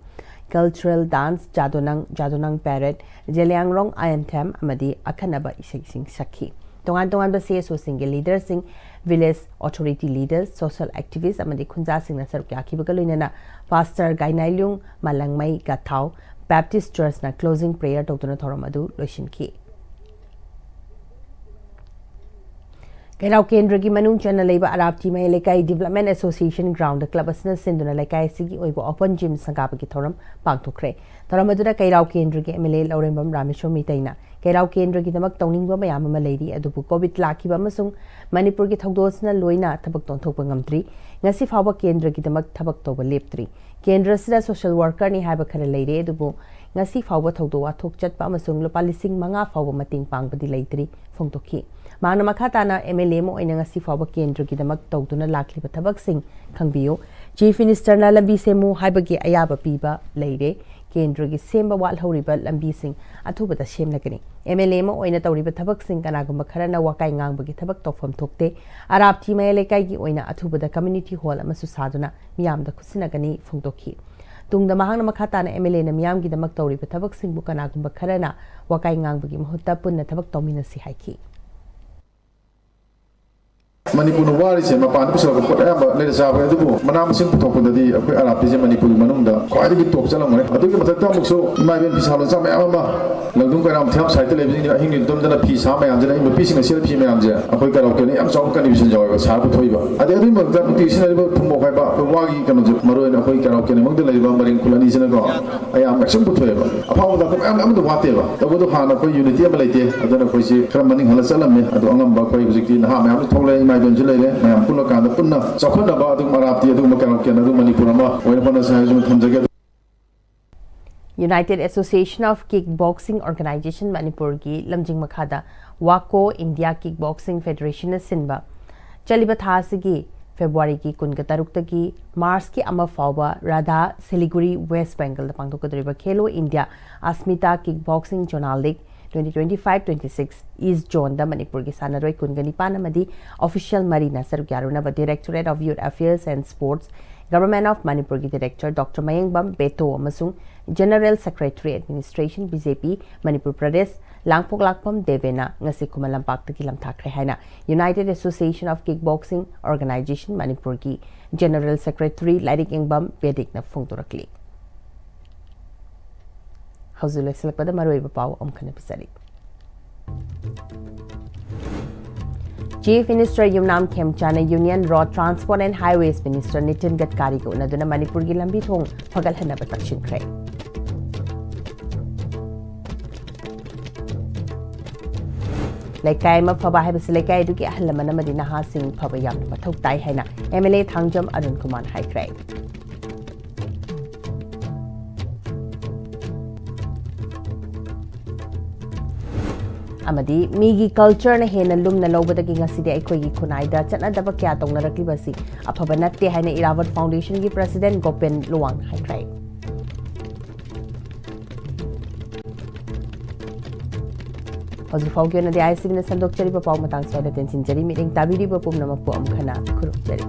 cultural dance, Jadonang, Jadonang parade, Zeliangrong anthem ꯑꯃꯗꯤ ꯑꯈꯟꯅꯕ ꯏꯁꯩꯁꯤꯡ ꯁꯛꯈꯤ꯫ ꯇꯣꯉꯥꯟ ꯇꯣꯉꯥꯟꯕ ꯁꯤ ꯑꯦꯁ ꯑꯣꯁꯤꯡꯒꯤ ꯂꯤꯗꯔꯁꯤꯡ, village authority leaders, social activist ꯑꯃꯗꯤ ꯈꯨꯟꯖꯥꯁꯤꯡꯅ ꯁꯔꯨꯛ ꯌꯥꯈꯤꯕꯒ ꯂꯣꯏꯅꯅ ꯄꯥꯁꯇꯔ ꯒꯥꯏꯅꯥꯏꯂꯨꯡ ꯃꯥꯂꯪꯃꯩ ꯒꯥꯊꯥꯎ ꯕꯦꯞꯇꯤꯁ ꯆꯔꯆꯅ ꯀ꯭ꯂꯣꯖꯤꯡ ꯄ꯭ꯔꯦꯌꯔ ꯇꯧꯗꯨꯅ ꯊꯧꯔꯝ ꯑꯗꯨ ꯂꯣꯏꯁꯤꯟꯈꯤ꯫ ꯀꯩꯔꯥꯎ ꯀꯦꯟꯗ꯭ꯔꯒꯤ ꯃꯅꯨꯡ ꯆꯟꯅ ꯂꯩꯕ ꯑꯔꯥꯞꯇꯤ ꯃꯌꯥꯏ ꯂꯩꯀꯥꯏ ꯗꯤꯕꯂꯞꯃꯦꯟ ꯑꯦꯁꯣꯁꯤꯌꯦꯁꯟ ꯒ꯭ꯔꯥꯎꯟꯗ ꯀ꯭ꯂꯕ ꯑꯁꯤꯅ ꯁꯤꯟꯗꯨꯅ ꯂꯩꯀꯥꯏ ꯑꯁꯤꯒꯤ ꯑꯣꯏꯕ ꯑꯣꯄꯟ ꯖꯤꯝ ꯁꯪꯒꯥꯕꯒꯤ ꯊꯧꯔꯝ ꯄꯥꯡꯊꯣꯛꯈ꯭ꯔꯦ꯫ ꯊꯧꯔꯝ ꯑꯗꯨꯗ ꯀꯩꯔꯥꯎ ꯀꯦꯟꯗ꯭ꯔꯒꯤ ꯑꯦꯝ ꯑꯦꯜ ꯑꯦ ꯂꯧꯔꯦꯝꯕꯝ ꯔꯥꯃꯦꯁꯣꯔ ꯃꯤꯇꯩꯅ ꯀꯩꯔꯥꯎ ꯀꯦꯟꯗ꯭ꯔꯒꯤꯗꯃꯛ ꯇꯧꯅꯤꯡꯕ ꯃꯌꯥꯝ ꯑꯃ ꯂꯩꯔꯤ, ꯑꯗꯨꯕꯨ ꯀꯣꯚꯤꯗ ꯂꯥꯛꯈꯤꯕ ꯑꯃꯁꯨꯡ ꯃꯅꯤꯄꯨꯔꯒꯤ ꯊꯧꯗꯣꯛ ꯑꯁꯤꯅ ꯂꯣꯏꯅ ꯊꯕꯛ ꯑꯣꯟꯊꯣꯛꯄ ꯉꯝꯗ꯭ꯔꯤ꯫ ꯉꯁꯤ ꯐꯥꯎꯕ ꯀꯦꯟꯗ꯭ꯔꯒꯤꯗꯃꯛ ꯊꯕꯛ ꯇꯧꯕ ꯂꯦꯞꯇ꯭ꯔꯤ꯫ ꯀꯦꯟꯗ꯭ꯔ ꯑꯁꯤꯗ ꯁꯣꯁꯤꯌꯦꯜ ꯋꯥꯔꯀꯔꯅꯤ ꯍꯥꯏꯕ ꯈꯔ ꯂꯩꯔꯦ, ꯑꯗꯨꯕꯨ ꯉꯁꯤ ꯐꯥꯎꯕ ꯊꯧꯗꯣꯛ ꯋꯥꯊꯣꯛ ꯆꯠꯄ ꯑꯃꯁꯨꯡ ꯂꯨꯄꯥ ꯂꯤꯁꯤꯡ ꯃꯉꯥ ꯐꯥꯎꯕ ꯃꯇꯦꯡ ꯄꯥꯡꯕꯗꯤ ꯂꯩꯇ꯭ꯔꯤ ꯐꯣꯡꯗꯣꯛꯈꯤ꯫ ꯃꯍꯥꯛꯅ ꯃꯈꯥ ꯇꯥꯅ ꯑꯦꯝ ꯑꯦꯜ ꯑꯦ ꯑꯃ ꯑꯣꯏꯅ ꯉꯁꯤ ꯐꯥꯎꯕ ꯀꯦꯟꯗ꯭ꯔꯒꯤꯗꯃꯛ ꯇꯧꯗꯨꯅ ꯂꯥꯛꯂꯤꯕ ꯊꯕꯛꯁꯤꯡ ꯈꯪꯕꯤꯌꯨ꯫ ꯆꯤꯐ ꯃꯤꯅꯤꯁꯇꯔꯅ ꯂꯝꯕꯤ ꯁꯦꯝꯃꯨ ꯍꯥꯏꯕꯒꯤ ꯑꯌꯥꯕ ꯄꯤꯕ ꯂꯩꯔꯦ꯫ ꯀꯦꯟꯗ꯭ꯔꯒꯤ ꯁꯦꯝꯕ ꯋꯥꯠꯍꯧꯔꯤꯕ ꯂꯝꯕꯤꯁꯤꯡ ꯑꯊꯨꯕꯗ ꯁꯦꯝꯂꯒꯅꯤ꯫ ꯑꯦꯝ ꯑꯦꯜ ꯑꯦ ꯑꯃ ꯑꯣꯏꯅ ꯇꯧꯔꯤꯕ ꯊꯕꯛꯁꯤꯡ ꯀꯅꯥꯒꯨꯝꯕ ꯈꯔꯅ ꯋꯥꯀꯥꯏ ꯉꯥꯡꯕꯒꯤ ꯊꯕꯛ ꯇꯧꯐꯝ ꯊꯣꯛꯇꯦ꯫ ꯑꯔꯥꯞꯊꯤ ꯃꯌꯥꯏ ꯂꯩꯀꯥꯏꯒꯤ ꯑꯣꯏꯅ ꯑꯊꯨꯕꯗ ꯀꯝꯃ꯭ꯌꯨꯅꯤꯇꯤ ꯍꯣꯜ ꯑꯃꯁꯨ ꯁꯥꯗꯨꯅ ꯃꯤꯌꯥꯝꯗ ꯈꯨꯠꯁꯤꯟꯅꯒꯅꯤ ꯐꯣꯡꯗꯣꯛꯈꯤ꯫ ꯇꯨꯡꯗ ꯃꯍꯥꯛꯅ ꯃꯈꯥ ꯇꯥꯅ ꯑꯦꯝ ꯑꯦꯜ ꯑꯦꯅ ꯃꯤꯌꯥꯝꯒꯤꯗꯃꯛ ꯇꯧꯔꯤꯕ ꯊꯕꯛꯁꯤꯡꯕꯨ ꯀꯅꯥꯒꯨꯝꯕ ꯈꯔꯅ ꯋꯥꯀꯥꯏ ꯉꯥꯡꯕꯒꯤ ꯃꯍꯨꯠꯇ ꯄꯨꯟꯅ ꯊꯕꯛ ꯇꯧꯃꯤꯟꯅꯁꯤ ꯍꯥꯏꯈꯤ꯫ ꯃꯅꯤꯄꯨꯔꯅ ꯋꯥꯔꯤꯁꯦ ꯃꯄꯥꯟꯗ ꯄꯨꯁꯤꯜꯂꯛꯄ ꯄꯣꯠ ꯑꯌꯥꯝꯕ ꯂꯩꯔ ꯆꯥꯕ, ꯑꯗꯨꯕꯨ ꯃꯅꯥ ꯃꯁꯤꯡ ꯄꯨꯊꯣꯛꯄꯗꯗꯤ ꯑꯩꯈꯣꯏ ꯑꯔꯥꯞꯄꯤꯁꯦ ꯃꯅꯤꯄꯨꯔꯒꯤ ꯃꯅꯨꯡꯗ ꯈ꯭ꯋꯥꯏꯗꯒꯤ ꯇꯣꯞ ꯆꯠꯂꯝꯒꯅꯤ꯫ ꯑꯗꯨꯒꯤ ꯃꯊꯛꯇ ꯑꯃꯨꯛꯁꯨ ꯏꯃꯥ ꯏꯕꯦꯟ ꯐꯤꯁꯥ ꯂꯣꯟꯁꯥ ꯃꯌꯥꯝ ꯑꯃ ꯂꯪꯗꯨꯝ ꯀꯩꯔꯥꯝ ꯊꯦꯝ ꯁꯥꯏꯠꯇ ꯂꯩꯕꯁꯤꯡꯁꯤꯅ ꯑꯍꯤꯡ ꯅꯨꯃꯤꯠ ꯇꯨꯝꯗꯅ ꯐꯤ ꯁꯥ ꯃꯌꯥꯝꯁꯤꯅ, ꯑꯩ ꯅꯨꯄꯤꯁꯤꯡꯅ ꯁꯦꯠꯂꯤ ꯐꯤ ꯃꯌꯥꯝꯁꯦ ꯑꯩꯈꯣꯏ ꯀꯔꯥꯎꯀꯦꯅ ꯌꯥꯝ ꯆꯥꯎꯕ ꯀꯟꯇ꯭ꯔꯤꯕ꯭ꯌꯨꯁꯟ ꯌꯥꯎꯋꯦꯕ ꯁꯥꯔ ꯄꯨꯊꯣꯛꯏꯕ꯫ ꯑꯗꯩ ꯑꯗꯨꯒꯤ ꯃꯊꯛꯇ ꯅꯨꯡꯇꯤꯒꯤ ꯁꯤꯖꯤꯟꯅꯔꯤꯕ ꯊꯨꯝꯃꯣꯛ ꯍꯥꯏꯕ ꯑꯩꯈꯣꯏ ꯋꯥꯒꯤ ꯀꯩꯅꯣꯁꯦ, ꯃꯔꯨ ꯑꯣꯏꯅ ꯑꯩꯈꯣꯏ ꯀꯔꯥꯎꯀꯦꯅ ꯃꯅꯨꯡꯗ ꯂꯩꯔꯤꯕ ꯃꯔꯤꯡ ꯈꯨꯜ ꯑꯅꯤꯁꯤꯅꯀꯣ, ꯑꯌꯥꯝꯕ ꯃꯌꯥꯝ ꯄꯨꯊꯣꯛꯑꯦꯕ꯫ ꯑꯐꯥꯎꯕ ꯗꯥꯛꯇꯔ ꯃꯌꯥꯝ ꯑꯃꯗ ꯋꯥꯠꯇꯦꯕ꯫ ꯇꯧꯕꯗꯣ ꯍꯥꯟꯅ ꯑꯩꯈꯣꯏ ꯌꯨꯅꯤꯇꯤ ꯑꯃ ꯂꯩꯇꯦ, ꯑꯗꯨꯅ ꯑꯩꯈꯣꯏꯁꯤ ꯈꯔ ꯃꯅꯤꯡ ꯍꯜꯂ ꯆꯠꯂꯝꯃꯦ꯫ ꯑꯗꯣ ꯑꯉꯝꯕ ꯑꯩꯈꯣꯏ ꯍꯧꯖꯤꯛꯇꯤ ꯅꯍꯥ ꯃꯌꯥꯝꯁꯨ ꯊꯣꯛꯂꯛꯑꯦ, ꯏꯃꯥ ꯏꯕꯦꯟꯁꯨ ꯂꯩꯔꯦ, ꯃꯌꯥꯝ ꯄꯨꯜꯂꯀꯥꯟꯗ ꯄꯨꯟꯅ ꯆꯥꯎꯈꯠꯅꯕ ꯑꯗꯨꯒꯨꯝꯕ ꯑꯔꯥꯞꯇꯤ ꯑꯗꯨꯒꯨꯝꯕ ꯀꯩꯅꯣ ꯀꯩꯅꯣ ꯑꯗꯨꯝ ꯃꯅꯤꯄꯨꯔ ꯑꯃ ꯑꯣꯏꯅ ꯍꯣꯠꯅꯁꯦ ꯍꯥꯏꯕꯁꯤꯃ ꯊꯝꯖꯒꯦ꯫ United Association of Kickboxing Organization ꯃꯅꯤꯄꯨꯔꯒꯤ ꯂꯝꯖꯤꯡ ꯃꯈꯥꯗ ꯋꯥꯀꯣ ꯏꯟꯗꯤꯌꯥ ꯀꯤꯛ ꯕꯣꯛꯁꯤꯡ ꯐꯦꯗꯔꯦꯁꯟꯅ ꯁꯤꯟꯕ ꯆꯠꯂꯤꯕ ꯊꯥ ꯑꯁꯤꯒꯤ ꯐꯦꯕ꯭ꯔꯨꯋꯥꯔꯤꯒꯤ ꯀꯨꯟꯒ ꯇꯔꯨꯛꯇꯒꯤ ꯃꯥꯔꯆꯀꯤ ꯑꯃ ꯐꯥꯎꯕ ꯔꯥꯙꯥ ꯁꯤꯂꯤꯒꯨꯔꯤ ꯋꯦꯁ ꯕꯦꯡꯒꯜꯗ ꯄꯥꯡꯊꯣꯛꯀꯗꯧꯔꯤꯕ Khelo India Asmita kick boxing zonal league twenty twenty-five twenty-six East Zoneꯗ ꯃꯅꯤꯄꯨꯔꯒꯤ ꯁꯥꯟꯅꯔꯣꯏ ꯀꯨꯟꯒ ꯅꯤꯄꯥꯟ ꯑꯃꯗꯤ official ꯃꯔꯤꯅ ꯁꯔꯨꯛ ꯌꯥꯔꯨꯅꯕ Directorate of Youth Affairs and Sports, Government of ꯃꯅꯤꯄꯨꯔꯒꯤ Director Doctor ꯃꯌꯦꯡꯕꯝ ꯕꯦꯇꯣ ꯑꯃꯁꯨꯡ General Secretary Administration B J P Manipur Pradesh ꯂꯥꯡꯄꯣꯛꯂꯥꯛꯄꯝ ꯗꯦꯕꯦꯅ ꯉꯁꯤ ꯈꯨꯃꯟ ꯂꯝꯄꯥꯛꯇꯒꯤ ꯂꯝꯊꯥꯈ꯭ꯔꯦ ꯍꯥꯏꯅ United Association of Kickboxing Organization ꯃꯅꯤꯄꯨꯔꯒꯤ General Secretary ꯂꯥꯏꯔꯤꯛ ꯌꯦꯡꯕꯝ ꯕꯦꯗꯤꯛꯅ ꯐꯣꯡꯗꯣꯔꯛꯂꯤ꯫ ꯍꯧꯖꯤꯛ ꯂꯣꯏꯁꯤꯜꯂꯛꯄꯗ ꯃꯔꯨꯑꯣꯏꯕ ꯄꯥꯎ ꯑꯃꯨꯛ ꯍꯟꯅ ꯄꯤꯖꯔꯤ꯫ Chief Minister Yumnam ꯈꯦꯝꯆꯥꯅ Union Road Transport and Highways Minister Nitin ꯒꯗꯀꯥꯔꯤꯒ ꯎꯅꯗꯨꯅ ꯃꯅꯤꯄꯨꯔꯒꯤ ꯂꯝꯕꯤ ꯊꯣꯡ ꯐꯒꯠꯍꯟꯅꯕ ꯇꯛꯁꯤꯟꯈ꯭ꯔꯦ꯫ ꯂꯩꯀꯥꯏ ꯑꯃ ꯐꯕ ꯍꯥꯏꯕꯁꯤ ꯂꯩꯀꯥꯏ ꯑꯗꯨꯒꯤ ꯑꯍꯜ ꯂꯃꯟ ꯑꯃꯗꯤ ꯅꯍꯥꯁꯤꯡ ꯐꯕ ꯌꯥꯝꯅ ꯃꯊꯧ ꯇꯥꯏ ꯍꯥꯏꯅ M L A Thangjam Arun ꯀꯨꯃꯥꯔꯅ ꯍꯥꯏꯈ꯭ꯔꯦ꯫ ꯑꯃꯗꯤ ꯃꯤꯒꯤ cultureꯅ ꯍꯦꯟꯅ ꯂꯨꯝꯅ ꯂꯧꯕꯗꯒꯤ ꯉꯁꯤꯗꯤ ꯑꯩꯈꯣꯏꯒꯤ ꯈꯨꯟꯅꯥꯏꯗ ꯆꯠꯅꯗꯕ ꯀꯌꯥ ꯇꯧꯅꯔꯛꯂꯤꯕꯁꯤ ꯑꯐꯕ ꯅꯠꯇꯦ ꯍꯥꯏꯅ Irrawaddy Foundationꯒꯤ President ꯒꯣꯄꯦꯟ ꯂꯨꯋꯥꯡꯅ ꯍꯥꯏꯈ꯭ꯔꯦ꯫ ꯍꯧꯖꯤꯛ ꯐꯥꯎꯒꯤ ꯑꯣꯏꯅꯗꯤ ISTVꯅ ꯁꯟꯗꯣꯛꯆꯔꯤꯕ ꯄꯥꯎ ꯃꯇꯥꯡ ꯁ꯭ꯋꯥꯏꯗ ꯇꯦꯟꯁꯤꯟꯖꯔꯤ꯫ ꯃꯤꯠꯌꯦꯡ ꯇꯥꯕꯤꯔꯤꯕ ꯄꯨꯝꯅꯃꯛꯄꯨ ꯑꯃꯨꯛ ꯍꯟꯅ ꯈꯨꯔꯨꯝꯖꯔꯤ꯫